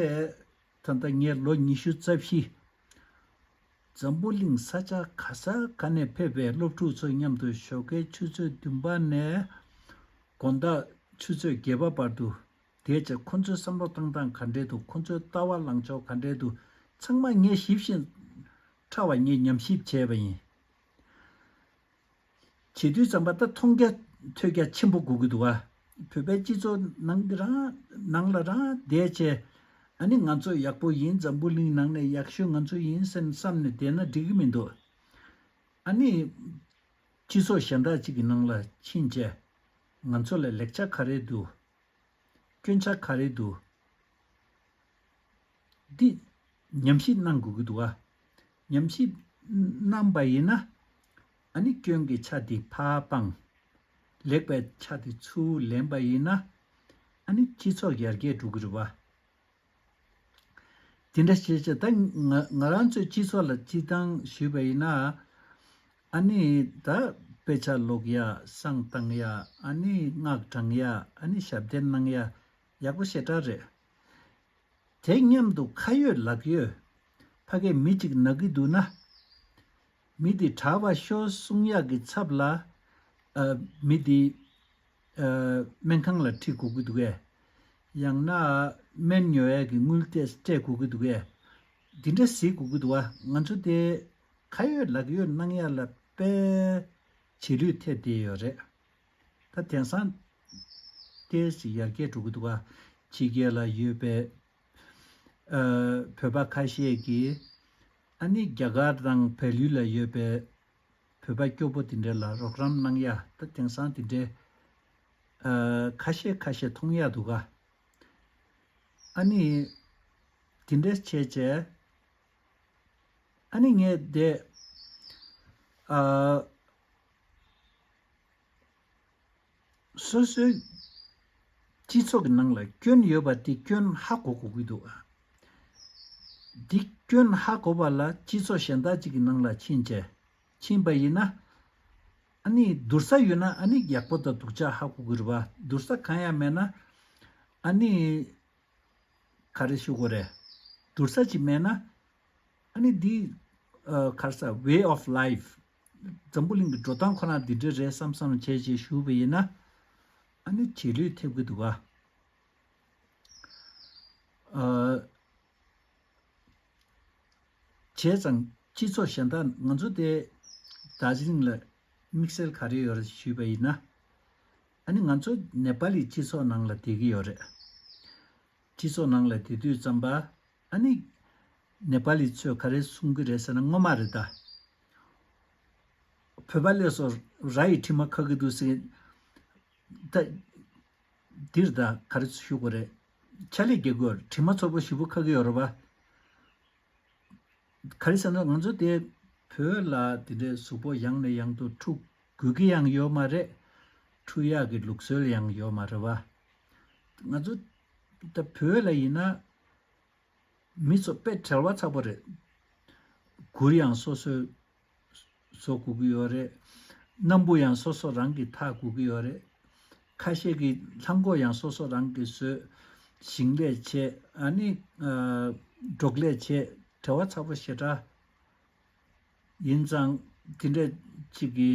ད་ལྟ་ངས་ལོ་ཉི་ཤུ་རྩ་བཞི་འཛམ་བུ་གླིང་ས་ཆ་ག་ས་ག་ནས་ཕེབས་པའི་སློབ་ཕྲུག་ཚོ་མཉམ་དུ་ཞོགས་ཀའི་ཆུ་ཚོད་བདུན་པ་ནས་དགོང་དག་ཆུ་ཚོད་བརྒྱད་པ་བར་དུ་བསྡད་བྱས། ཁོ་ཚོའི་བསམ་བློ་བཏང་སྟངས་ག་འདྲས་འདུག་ཁོ་ཚོའི་ལྟ་བ་ལངས་ཕྱོགས་ག་འདྲས་འདུག་ཚང་མ་ངས་ཞིབ་ཅིང་ཕྲ་བ་ངས་ཉམས་ཞིབ་བྱས་པ་ཡིན། བྱེད་དུས་ཙམ་པ་ད་མཐོང་རྒྱ་ཐོས་རྒྱ་ཆེན་པོ་དགོས་ཀྱི་འདུག་བ། བོད་པའི་སྤྱི་ཚོགས་ནང་གི་རང་ནང་ལ་རང་བསྡད་བྱས། ཨ་ནི་ང་ཚོ་ཡག་པོ་ཡིན། འཛམ་བུ་གླིང་ནང་ནས་ཡག་ཤོས་ང་ཚོ་ཡིན་ཟེར་བསམ་ནས་བསྡད་ན་འགྲིག་གི་མི་འདུག་ཨ་ནི་སྤྱི་ཚོགས་གཞན་དག་ཅིག་གི་ནང་ལ་ཕྱིན་བྱས་ང་ཚོ་ལ་ལེགས་ཆ་ག་རེ་འདུག་སྐྱོན་ཆ་ག་རེ་འདུག་འདི་ཉམས་ཞིབ་གནང་དགོས་ཀྱི་འདུག་ཨ། ཉམས་ཞིབ་གནང་པ་ཡིན་ན། ཨ་ནི་སྐྱོན་གྱི་ཆ་དེ་ཕར་སྤངས། ལེགས་པའི་ཆ་དེ་ཚུར་ལེན་པ་ཡིན་ན། ཨ་ནི་སྤྱི་ཚོགས་ཡར་རྒྱས་འགྲོ་གི་རེད་བ། དེ་འདྲ་བྱས་བྱས་ད་ང་ང་རང་ཚོའི་སྤྱི་ཚོགས་ལ་སྤྱི་བཏང་ཞུས་པ་ཡིན་ན། ཨ་ནི་ད་དཔེ་ཆ་ཀློག་ཡ། བསང་བཏང་ཡ། ཨ་ནི་སྔགས་བགྲང་ཡ། ཨ་ནི་ཞབས་བརྟན་གནང་ཡ་ཡག་པོ་ཞེ་དྲག་རེད། དེ་མཉམ་དུ་ཁ་ཡོད་ལག་ཡོད། ཕ་གིར་མི་གཅིག་ན་གི་འདུག་ན། མི་དེ་དྲག་པ་ཤོག་གསུང་ཡག་གི་ཚབ་ལ། ཨ། མི་དེ། ཨ། སྨན་ཁང་ལ་ཁྲིད་དགོས་ཀྱི་འདུག་གས། ཡང་ན་སྨན་ཉོ་ཡག་གི་དངུལ་སྤྲད་སྤྲད་དགོས་ཀྱི་འདུག་གས། འདི་འདྲ་གཟིགས་དགོས་ཀྱི་འདུག་ཨ། ང་ཚོ་དེ་ཁ་ཡོད་ལག་ཡོད་གནང་ཡག་ལ་དཔེ་བྱེད་ལུས་ཐེབས་བསྡད་ཡོད་རེད། ད་དེང་སང་ཏོག་ཙམ་ཡར་རྒྱས་འགྲོ་གི་འདུག་ག་ཕྱི་རྒྱལ་ལ་ཡོད་པའི་ཨ། བོད་པ་ཁ་ཤས་ཀྱིས་ཨ་ནི་རྒྱ་གར་དང་བལ་ཡུལ་ལ་ཡོད་པའི་བོད་པ་སྐྱོ་པོ་དེ་འདྲ་ལ་རོགས་རམ་གནང་ཡ། ད་དེང་སང་དེ་འདྲའི་ཨ། ཁ་ཤས་ཁ་ཤས་མཐོང་ཡ་འདུག་ག་ཨ་ནི་དེ་འདྲ་བྱས་བྱས། ཨ་ནི་ངས་དེ་ཨ། སོ་སོའི་སྤྱི་ཚོགས་ཀྱི་ནང་ལ་སྐྱོན་ཡོད་པ་དེ་སྐྱོན་ཧ་གོ་དགོས་ཀྱི་འདུག་འདི་སྐྱོན་ཧ་གོ་བ་ལ་སྤྱི་ཚོགས་གཞན་དག་ཅིག་གི་ནང་ལ་ཕྱིན་བྱས་ཕྱིན་པ་ཡིན་ན། ཨ་ནི་སྡུར་ས་ཡོད་ན་ཨ་ནི་ཡག་པོ་དང་སྡུག་ཅག་ཧ་གོ་དགོས་རེད་བ། སྡུར་ས་གང་ཡང་མེད་ན་ཨ་ནི། ག་རེ་ཞུ་དགོས་རེད། སྡུར་ས་ཅིག་མེད་ན། ཨ་ནི་འདི། ཨ། ག་རེ་ཟ། way of life། འཛམ་བུ་གླིང་གི་འགྲོ་སྟངས་ཁོ་རང་འདི་འདྲ་རེད་བསམ་བསམ་བྱས་བྱས་ཞུས་པ་ཡིན་ན། ཨ་ནི་བྱེད་ལུས་ཐེབས་ཀྱི་འདུག་ག་ཨ། བྱས་ཙང་སྤྱི་ཚོགས་གཞན་དག་ང་ཚོ་དེ་རྡོ་རྗེ་གླིང་ལ་དམིགས་བསལ་ག་རེ་ཡོད་རེད་ཞུས་པ་ཡིན་ན། ཨ་ནི་ང་ཚོ་ནེ་པ་ལི་སྤྱི་ཚོགས་ནང་ལ་བསྡད་ཀྱི་ཡོད་རེད། སྤྱི་ཚོགས་ནང་ལ་བསྡད་དུས་ཙམ་པ། ཨ་ནི་ནེ་པ་ལི་ཚོས་ག་རེ་གསུང་གི་རེད་ཟེར་ན། སྔོན་མ་རེད་ད། བོད་པ་ལས་སོ་ར་ཡི་དྲི་མ་ཁ་གི་འདུག་ཟེར། ད་འདིར་ད་ག་རེ་ཞུ་དགོས་རེད། ཆ་ལས་རྒྱག་དགོས་རེད། དྲི་མ་ཚོར་པོ་ཞེ་པོ་ཁ་གི་ཡོད་རེད་པ། ག་རེ་ཟེར་ན་ང་ཚོ་དེ་བོད་ལ་དེ་འདྲའི་གཟུགས་པོ་ཡང་ནས་ཡང་དུ་འཁྲུ་དགོས་ཀྱི་ཡང་ཡོད་མ་རེད། འཁྲུ་ཡག་གི་ལུགས་སྲོལ་ཡང་ཡོད་མ་རེད་བ། ང་ཚོ་ད་བོད་ལ་ཡིན་ན་མི་ཚོ་དཔེ་བྲེལ་བ་ཚ་པོ་རེད། གུར་ཡང་སོ་སོས་བཟོ་དགོས་ཀྱི་ཡོད་རེད། སྣམ་བུ་ཡང་སོ་སོ་རང་གིས་འཐག་དགོས་ཀྱི་ཡོད་རེད། ཁ་ཤས་ཀྱིས་ལྷམ་གོག་ཡང་སོ་སོ་རང་གིས་བཟོས། ཞིང་ལས་བྱས། ཨ་ནི་ཨ་འབྲོག་ལས་བྱས། བྲེལ་བ་ཚ་པོ་ཞེ་དྲག་ཡིན་ཙང་དེ་འདྲ་ཅིག་གི་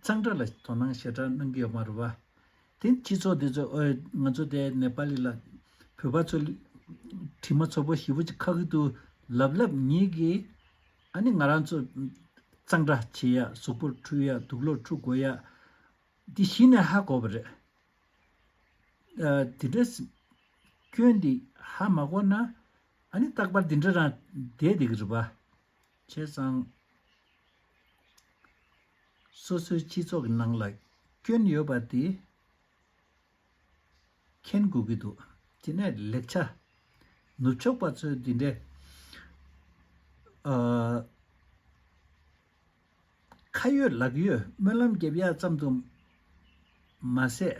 གཙང་སྦྲ་ལ་དོ་སྣང་ཞེ་དྲག་གནང་གི་ཡོད་མ་རེད་བ། དེ་སྤྱི་ཚོགས་དེ་ཚོ་ཨོ་ང་ཚོ་དེ་ནེ་པ་ལི་ལ་བོད་པ་ཚོ་དྲི་མ་ཚོར་པོ་ཞེ་པོ་ཅིག་ཁ་གི་འདུག་ལབ་ལབ་ཉིད་ཀྱིས། ཨ་ནི་ང་རང་ཚོ་གཙང་སྦྲ་བྱེད་ཡ། གཟུགས་པོ་འཁྲུ་ཡ། དུག་ལོག་འཁྲུ་དགོས་ཡ། འདི་གཞི་ནས་ཧ་གོ་བ་རེད། ཨ། དེ་འདྲ་སྐྱོན་འདི་ཧ་མ་གོ་ན། ཨ་ནི་རྟག་པར་འདི་འདྲ་རང་བསྡད་བསྡད་ཀྱི་རེད་པ། བྱས་ཙང་སོ་སོའི་སྤྱི་ཚོགས་ཀྱི་ནང་ལ་སྐྱོན་ཡོད་པ་དེ་མཁྱེན་དགོས་ཀྱི་འདུག་དེ་ནས་ལེགས་ཆ། ནུབ་ཕྱོགས་པ་ཚོས་འདི་འདྲའི་ཨ། ཁ་ཡོད་ལག་ཡོད་སྨོན་ལམ་རྒྱབ་ཡག་ཙམ་དུ་མ་ཟད།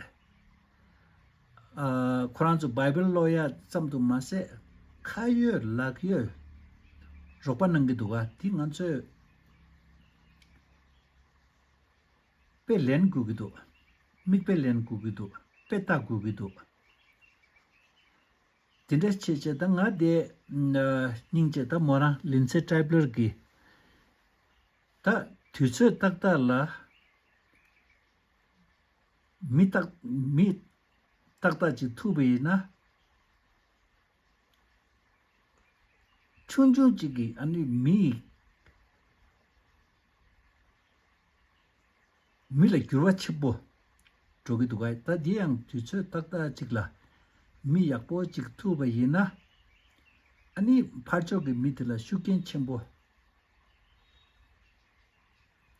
ཨ། ཁོ་རང་ཚོ་བྷའི་བལ་ཀློག་ཡག་ཙམ་དུ་མ་ཟད། ཁ་ཡོད་ལག་ཡོད་རོགས་པ་གནང་གི་འདུག་ག་དེ་ང་ཚོས་དཔེ་ལེན་དགོས་ཀྱི་འདུག་མིག་དཔེ་ལེན་དགོས་ཀྱི་འདུག་དཔེ་ལྟ་དགོས་ཀྱི་འདུག་དེ་འདྲ་བྱས་བྱས་ད་ང་དེ་སྙིང་རྗེ། ད་མོ་རང་ལིན་སེ་ཊེབ་ལར་གྱི། ད་དུས་ཚོད་ཏག་ཏག་ལ་མི་ཏག་མི་ཏག་ཏག་ཅིག་ཐུག་པ་ཡིན་ན། ཆུང་ཆུང་ཅིག་གིས་ཨ་ནི་མི་ཡི་ཨ། མི་ལ་འགྱུར་བ་ཆེན་པོ་འགྲོ་གི་འདུག་ག་ད་འདི་ཡང་དུས་ཚོད་ཏག་ཏག་ཅིག་ལ་མི་ཡག་པོ་ཅིག་ཐུག་པ་ཡིན་ན། ཨ་ནི་ཕར་ཕྱོགས་ཀྱི་མི་དེ་ལ་ཤུགས་རྐྱེན་ཆེན་པོ་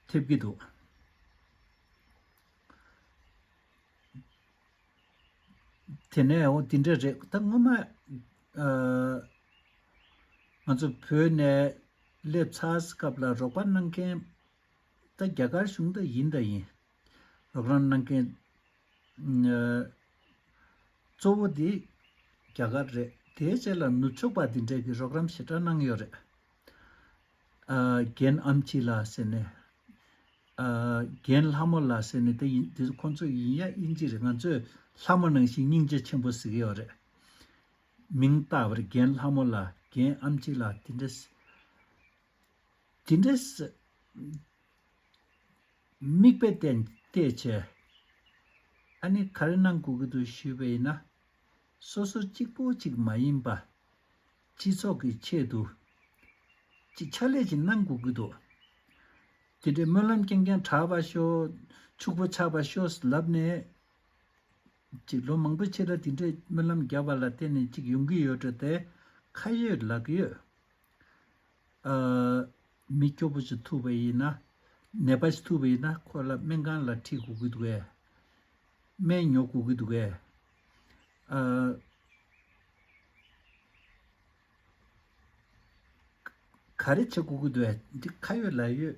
ཐེབས་ཀྱི་འདུག་དེ་ནས་འོ་དེ་འདྲ་རེད། ད་སྔོན་མ་ཨ་ང་ཚོ་བོད་ནས་སླེབས་ཚར་སྐབས་ལ་རོགས་པ་གནང་མཁན། ད་རྒྱ་གར་གཞུང་ད་ཡིན་ད་ཡིན། རོགས་རམ་གནང་མཁན་ཨ་གཙོ་བོ་དེ་རྒྱ་གར་རེད། དེའི་རྗེས་ལ་ནུབ་ཕྱོགས་པ་དེ་འདྲས་ཀྱིས་རོགས་རམ་ཞེ་དྲག་གནང་ཡོད་རེད། ཨ་རྒན་ཨམ་ཆི་ལགས་ཟེར་ནས། ཨ་རྒན་ལྷ་མོ་ལགས་ཟེར་ནས་དེ་ཡིན། དེ་ཁོང་ཚོ་ཡིན་ཡ་དབྱིན་ཇི་རེད། ང་ཚོས་ལྷ་མོ་ནང་བཞིན་སྙིང་རྗེ་ཆེན་པོ་ཟེར་གྱི་ཡོད་རེད། མིང་བཏགས་པ་རེད། རྒན་ལྷ་མོ་ལགས། རྒན་ཨམ་ཆི་ལགས། དེ་འདྲས་དེ་འདྲས་མིག་དཔེ་བལྟས་བལྟས་བྱས། ཨ་ནི་ག་རེ་གནང་དགོས་ཀྱི་འདུག་ཞུས་པ་ཡིན་ན། སོ་སོ་གཅིག་པོ་གཅིག་མ་ཡིན་པ། སྤྱི་ཚོགས་ཀྱི་ཆེད་དུ། ཅིག་ཕྱག་ལས་ཅིག་གནང་དགོས་ཀྱི་འདུག་དེ་འདྲའི་སྨོན་ལམ་རྐྱང་རྐྱང་གྲགས་པ་ཤོག་ཕྱུག་པོ་ཆགས་པ་ཤོག་ལབ་ནས། ཅིག་ལོ་མང་པོའི་ཕྱིར་ལ་དེ་འདྲའི་སྨོན་ལམ་བརྒྱབ་པ་ལ་བརྟེན་ནས་ཅིག་ཡོང་གི་ཡོད་འགྲོ། དེ་ཁ་ཡོད་ལག་ཡོད། ཨ་མི་སྐྱོ་པོ་ཅིག་ཐུག་པ་ཡིན་ན། ནད་པ་ཞིག་ཐུག་པ་ཡིན་ན་ཁོ་ལ་སྨན་ཁང་ལ་ཁྲིད་དགོས་ཀྱི་འདུག་གས། སྨན་ཉོ་དགོས་ཀྱི་འདུག་གས། ཨ་ག་རེ་བྱེད་དགོས་ཀྱི་འདུག་གས། འདི་ཁ་ཡོད་ལག་ཡོད་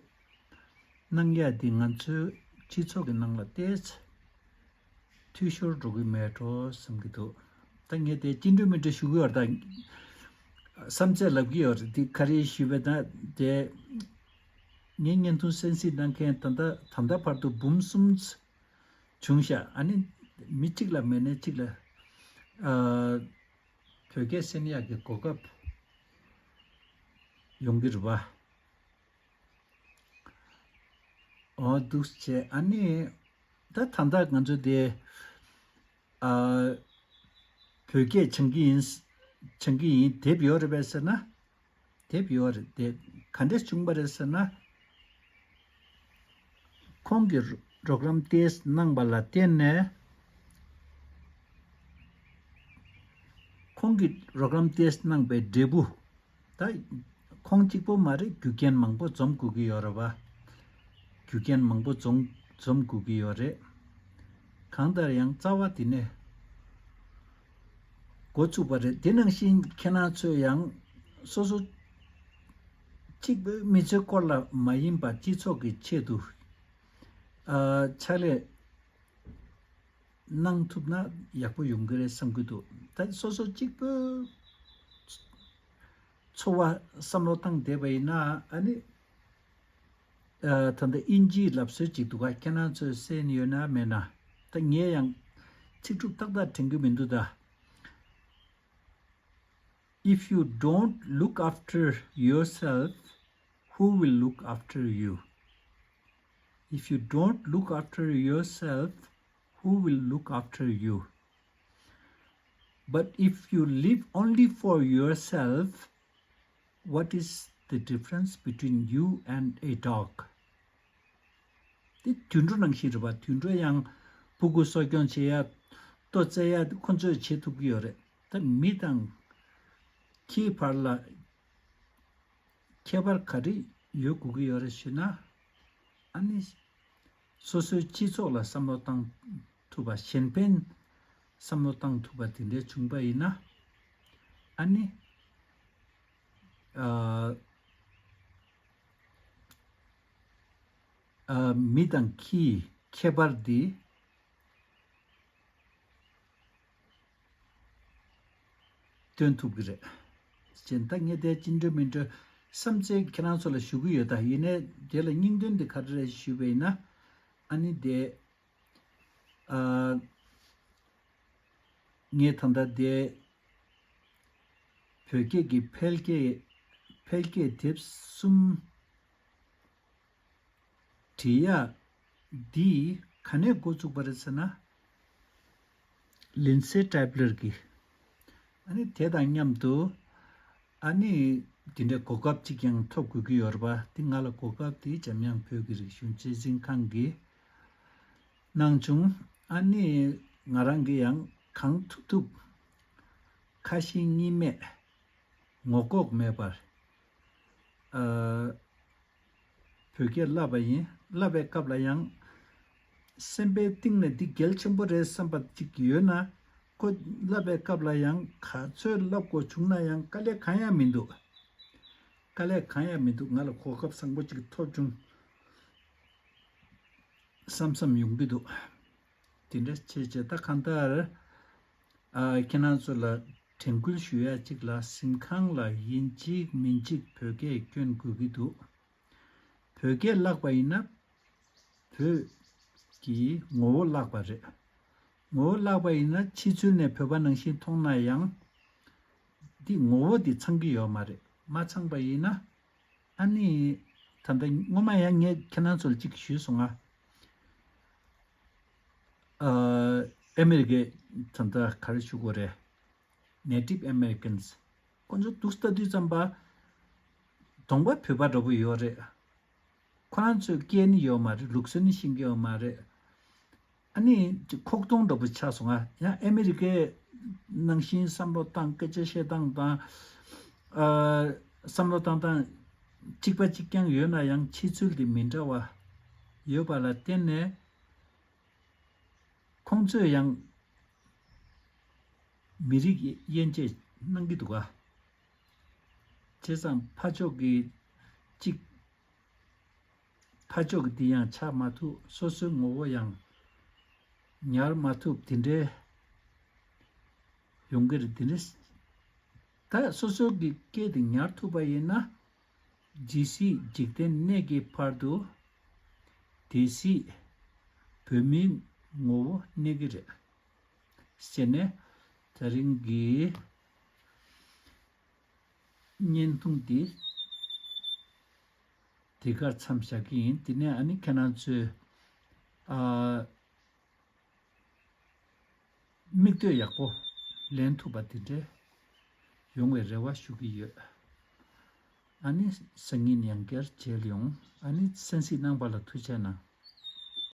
གནང་ཡ་འདི་ང་ཚོའི་སྤྱི་ཚོགས་ཀྱི་ནང་ལ་ཏོག་ཙམ་འཐུས་ཤོར་འགྲོ་གི་མེད་འགྲོ་བསམ་གྱི་འདུག་ད་ངས་དེ་ཅི་འདྲ་མི་འདྲ་ཞུ་གི་ཡོད་རེད། ད་བསམ་ཚད་ལབ་ཀྱི་ཡོད་རེད། འདི་ག་རེ་ཞུས་པ་ད་དེ། ངའི་བརྙན་ཐུང་གསན་གཟིགས་གནང་མཁན་ད་ལྟ་ད་ལྟ་བར་དུ་འབུམ་གསུམ་བྱུང་ཤག་ཨ་ནི་མི་གཅིག་ལ་མེད་ན་གཅིག་ལ་ཨ་བོད་སྐད་གསན་ཡག་གི་གོ་སྐབས་ཡོང་གི་རེད་པ། འོ་འདུག་བྱས། ཨ་ནི་ད་ད་ལྟ་ང་ཚོ་དེ་ཨ་བོད་སྐད་སྦྱང་གི་ཡིན། སྦྱང་གི་ཡིན། དེབ་ཡོད་རེད་པས་ཟེར་ན། དེབ་ཡོད་རེད། དེ་ག་འདྲས་བྱུང་བ་རེད་ཟེར་ན། ཁོང་གིས་རོགས་རམ་ཏོག་ཙམ་གནང་བ་ལ་བརྟེན་ནས། ཁོང་གིས་རོགས་རམ་ཏོག་ཙམ་གནང་པའི་འབྲས་བུ། ད་ཁོང་གཅིག་པོ་མ་རེད། རྒྱུ་རྐྱེན་མང་པོ་འཛོམས་དགོས་ཀྱི་ཡོད་རེད་པ། རྒྱུ་རྐྱེན་མང་པོ་འཛོམས་འཛོམས་དགོས་ཀྱི་ཡོད་རེད། གང་ལྟར་ཡང་རྩ་བ་དེ་ནས་འགོ་ཚུགས་པ་རེད། དེ་ནང་བཞིན་ཁྱེད་རང་ཚོས་ཡང་སོ་སོ་གཅིག་པུའི་མི་ཚེ་སྐོར་ལ་མ་ཡིན་པ་སྤྱི་ཚོགས་ཀྱི་ཆེད་དུ་ཨ་ཕྱག་ལས་གནང་ཐུབ་ན་ཡག་པོ་ཡོང་གི་རེད་བསམ་གྱི་འདུག་ད་སོ་སོ་གཅིག་པུའི་འཚོ་བ་བསམ་བློ་བཏང་བསྡད་པ་ཡིན་ན། ཨ་ནི་ཨ་ད་ལྟ་དབྱིན་ཇིའི་ལབ་སྲོལ་ཅིག་འདུག་ག་ཁྱེད་རང་ཚོས་གསན་ཡོད་ན་མེད་ན། ད་ངས་ཡང་ཚིག་གྲུབ་ཏག་ཏག་དྲན་གྱི་མི་འདུག་ད། If you don't look after yourself, who will look after you? If you don't look after yourself, who will look after you? But if you live only for yourself, what is the difference between you and a dog? དེ་དུད་འགྲོ་ནང་བཞིན་རེད་པ། དུད་འགྲོ་ཡང་ཕྲུ་གུ་གསོ་སྐྱོང་བྱེད་ཡ། ལྟོ་བཙལ་ཡ་ཁོ་ཚོས་བྱེད་ཐུབ་ཀྱི་ཡོད་རེད། ད་མི་དང་ཁྱིའི་བར་ལ་ཁྱད་པར་ག་རེ་ཡོད་དགོས་ཀྱི་ཡོད་རེད་ཞུས་ན། ཨ་ནི་སོ་སོའི་སྤྱི་ཚོགས་ལ་བསམ་བློ་བཏང་ཐུབ་པ། གཞན་ཕན་བསམ་བློ་བཏང་ཐུབ་པ་དེ་འདྲའི་བྱུང་པ་ཡིན་ན། ཨ་ནི་ཨ་ཨ་མི་དང་ཁྱིའི་ཁྱད་པར་འདི་སྟོན་ཐུབ་ཀྱི་རེད། གཞན་ད་ངས་དེ་ཅི་འདྲ་མི་འདྲ་བསམ་ཚུལ་ཁྱེད་རང་ཚོ་ལ་ཞུ་གི་ཡོད། ད་ཡིན་ནའི་དེ་ལ་སྙིང་དོན་འདི་ག་རེ་རེད་ཞུས་པ་ཡིན་ན། ཨ་ནི་དེ་ཨ་ངས་ད་ལྟ་དེ་བོད་སྐད་ཀྱི་ཕལ་སྐད་ཕལ་སྐད་དེབ་གསུམ་བྲིས་ཡ་འདི་ག་ནས་འགོ་བཙུགས་པ་རེད་ཟེར་ན། ལིན་སེ་ཏྲེབ་ལར་གྱིས། ཨ་ནི་དེ་དང་མཉམ་དུ་ཨ་ནི་དེ་འདྲའི་གོ་སྐབས་ཅིག་ཀྱང་ཐོབ་དགོས་ཀྱི་ཡོད་རེད་པ། དེ་ང་ལ་གོ་སྐབས་དེ་འཇམ་དབྱངས་བོད་ཀྱི་རིག་གཞུང་གཅེས་འཛིན་ཁང་གིས་ གནང་བྱུང་། ཨ་ནི་ང་རང་གིས་ཡང་གང་ཐུབ་ཐུབ་ཁ་ཞེ་གཉིས་མེད་ངོ་ལྐོག་མེད་པར་ཨ་བོད་སྐད་བསླབ་པ་ཡིན། བསླབ་པའི་སྐབས་ལ་ཡང་སེམས་པའི་གཏིང་ནས་འདི་གལ་ཆེན་པོ་རེད་བསམ་པ་ཅིག་ཡོད་ན། ཁོ་བསླབ་པའི་སྐབས་ལ་ཡང་ག་ཚོད་བསླབ་དགོས་བྱུང་ན་ཡང་དཀའ་ལས་གང་ཡང་མི་འདུག་དཀའ་ལས་གང་ཡང་མི་འདུག་ང་ལ་གོ་སྐབས་བཟང་པོ་ཅིག་ཐོབ་བྱུང་བསམ་བསམ་ཡོང་གི་འདུག་དེ་འདྲ་བྱས་བྱས་ད་གང་ལྟར་ཨ་ཁྱེད་རང་ཚོ་ལ་དྲན་སྐུལ་ཞུ་ཡ་གཅིག་ལ། གཟིམ་ཁང་ལ་ཡིན་གཅིག་མིན་གཅིག་བོད་སྐད་སྐྱོན་དགོས་ཀྱི་འདུག་བོད་སྐད་བཀླགས་པ་ཡིན་ན་བོད་ཀྱི་ངོ་བོ་བཀླགས་པ་རེད། ངོ་བོ་བཀླགས་པ་ཡིན་ན་ཕྱི་ཚུལ་ནས་བོད་པ་ནང་བཞིན་མཐོང་ན་ཡང་འདི་ངོ་བོ་འདི་ཚང་གི་ཡོད་མ་རེད། མ་ཚང་པ་ཡིན་ན་ཨ་ནི་ད་ལྟ་སྔོན་མ་ཡང་ངས་ཁྱེད་རང་ཚོ་ལ་གཅིག་ཞུས་སོང་ང་། ཨ་ཨ་མེ་རི་ཀའི་ད་ལྟ་ག་རེ་ཞུ་དགོས་རེད། Native Americans ཁོ་ཚོ་འདུག་ལྟ་དུས་ཙམ་པ་གདོང་པ་བོད་པ་འདྲ་པོ་ཡོད་རེད། ཁོ་རང་ཚོས་སྐད་ནི་ཡོད་མ་རེད། ལུགས་སྲོལ་ནི་ཤེས་ཀྱི་ཡོད་མ་རེད། ཨ་ནི་ཁོག་སྟོང་འདྲ་པོ་ཆགས་སོང་ང་། ཡང་ཨ་མེ་རི་ཀའི་ནང་བཞིན་བསམ་བློ་བཏང་། སྐད་ཆ་བཤད་སྟངས་དང་ཨ་བསམ་བློ་བཏང་སྟངས་གཅིག་པ་གཅིག་རྐྱང་ཡོད་ན་ཡང་ཕྱི་ཚུལ་དེ་མི་འདྲ་བ་ཡོད་པ་ལ་བརྟེན་ནས། ཁོང་ཚོས་ཡང་མི་རིགས་དབྱེ་འབྱེད་གནང་གི་འདུག་ག་བྱས་ཙང་ཕར་ཕྱོགས་ཀྱི་གཅིག་ཕར་ཕྱོགས་ཀྱི་འདི་ཡང་ཆགས་མ་ཐུབ། སོ་སོའི་ངོ་བོ་ཡང་ཉར་མ་ཐུབ། དེ་འདྲའི་ཡོང་གི་རེད། དེ་འདྲ་ད་སོ་སོ་གི་སྐད་དེ་ཉར་ཐུབ་པ་ཡིན་ན། ཇི་སྲིད་འཇིག་རྟེན་གནས་ཀྱི་བར་དུ། དེ་སྲིད་བོད་མིའི་ངོ་བོ་གནས་ཀྱི་རེད། ཟེར་ནས་ད་རིང་གི་བརྙན་ཐུང་འདི་འདི་གར་མཚམས་བཞག་གི་ཡིན། དེ་ནས་ཨ་ནི་ཁྱེད་རང་ཚོས་ཨ་མིག་ལྟོས་ཡག་པོ་ལེན་ཐུབ་པ་དེ་འདྲས་ཡོང་བའི་རེ་བ་ཞུ་གི་ཡོད། ཨ་ནི་སང་ཉིན་ཡང་བསྐྱར་མཇལ་ཡོང་། ཨ་ནི་གསན་གཟིགས་གནང་བ་ལ་ཐུགས་རྗེ་གནང་།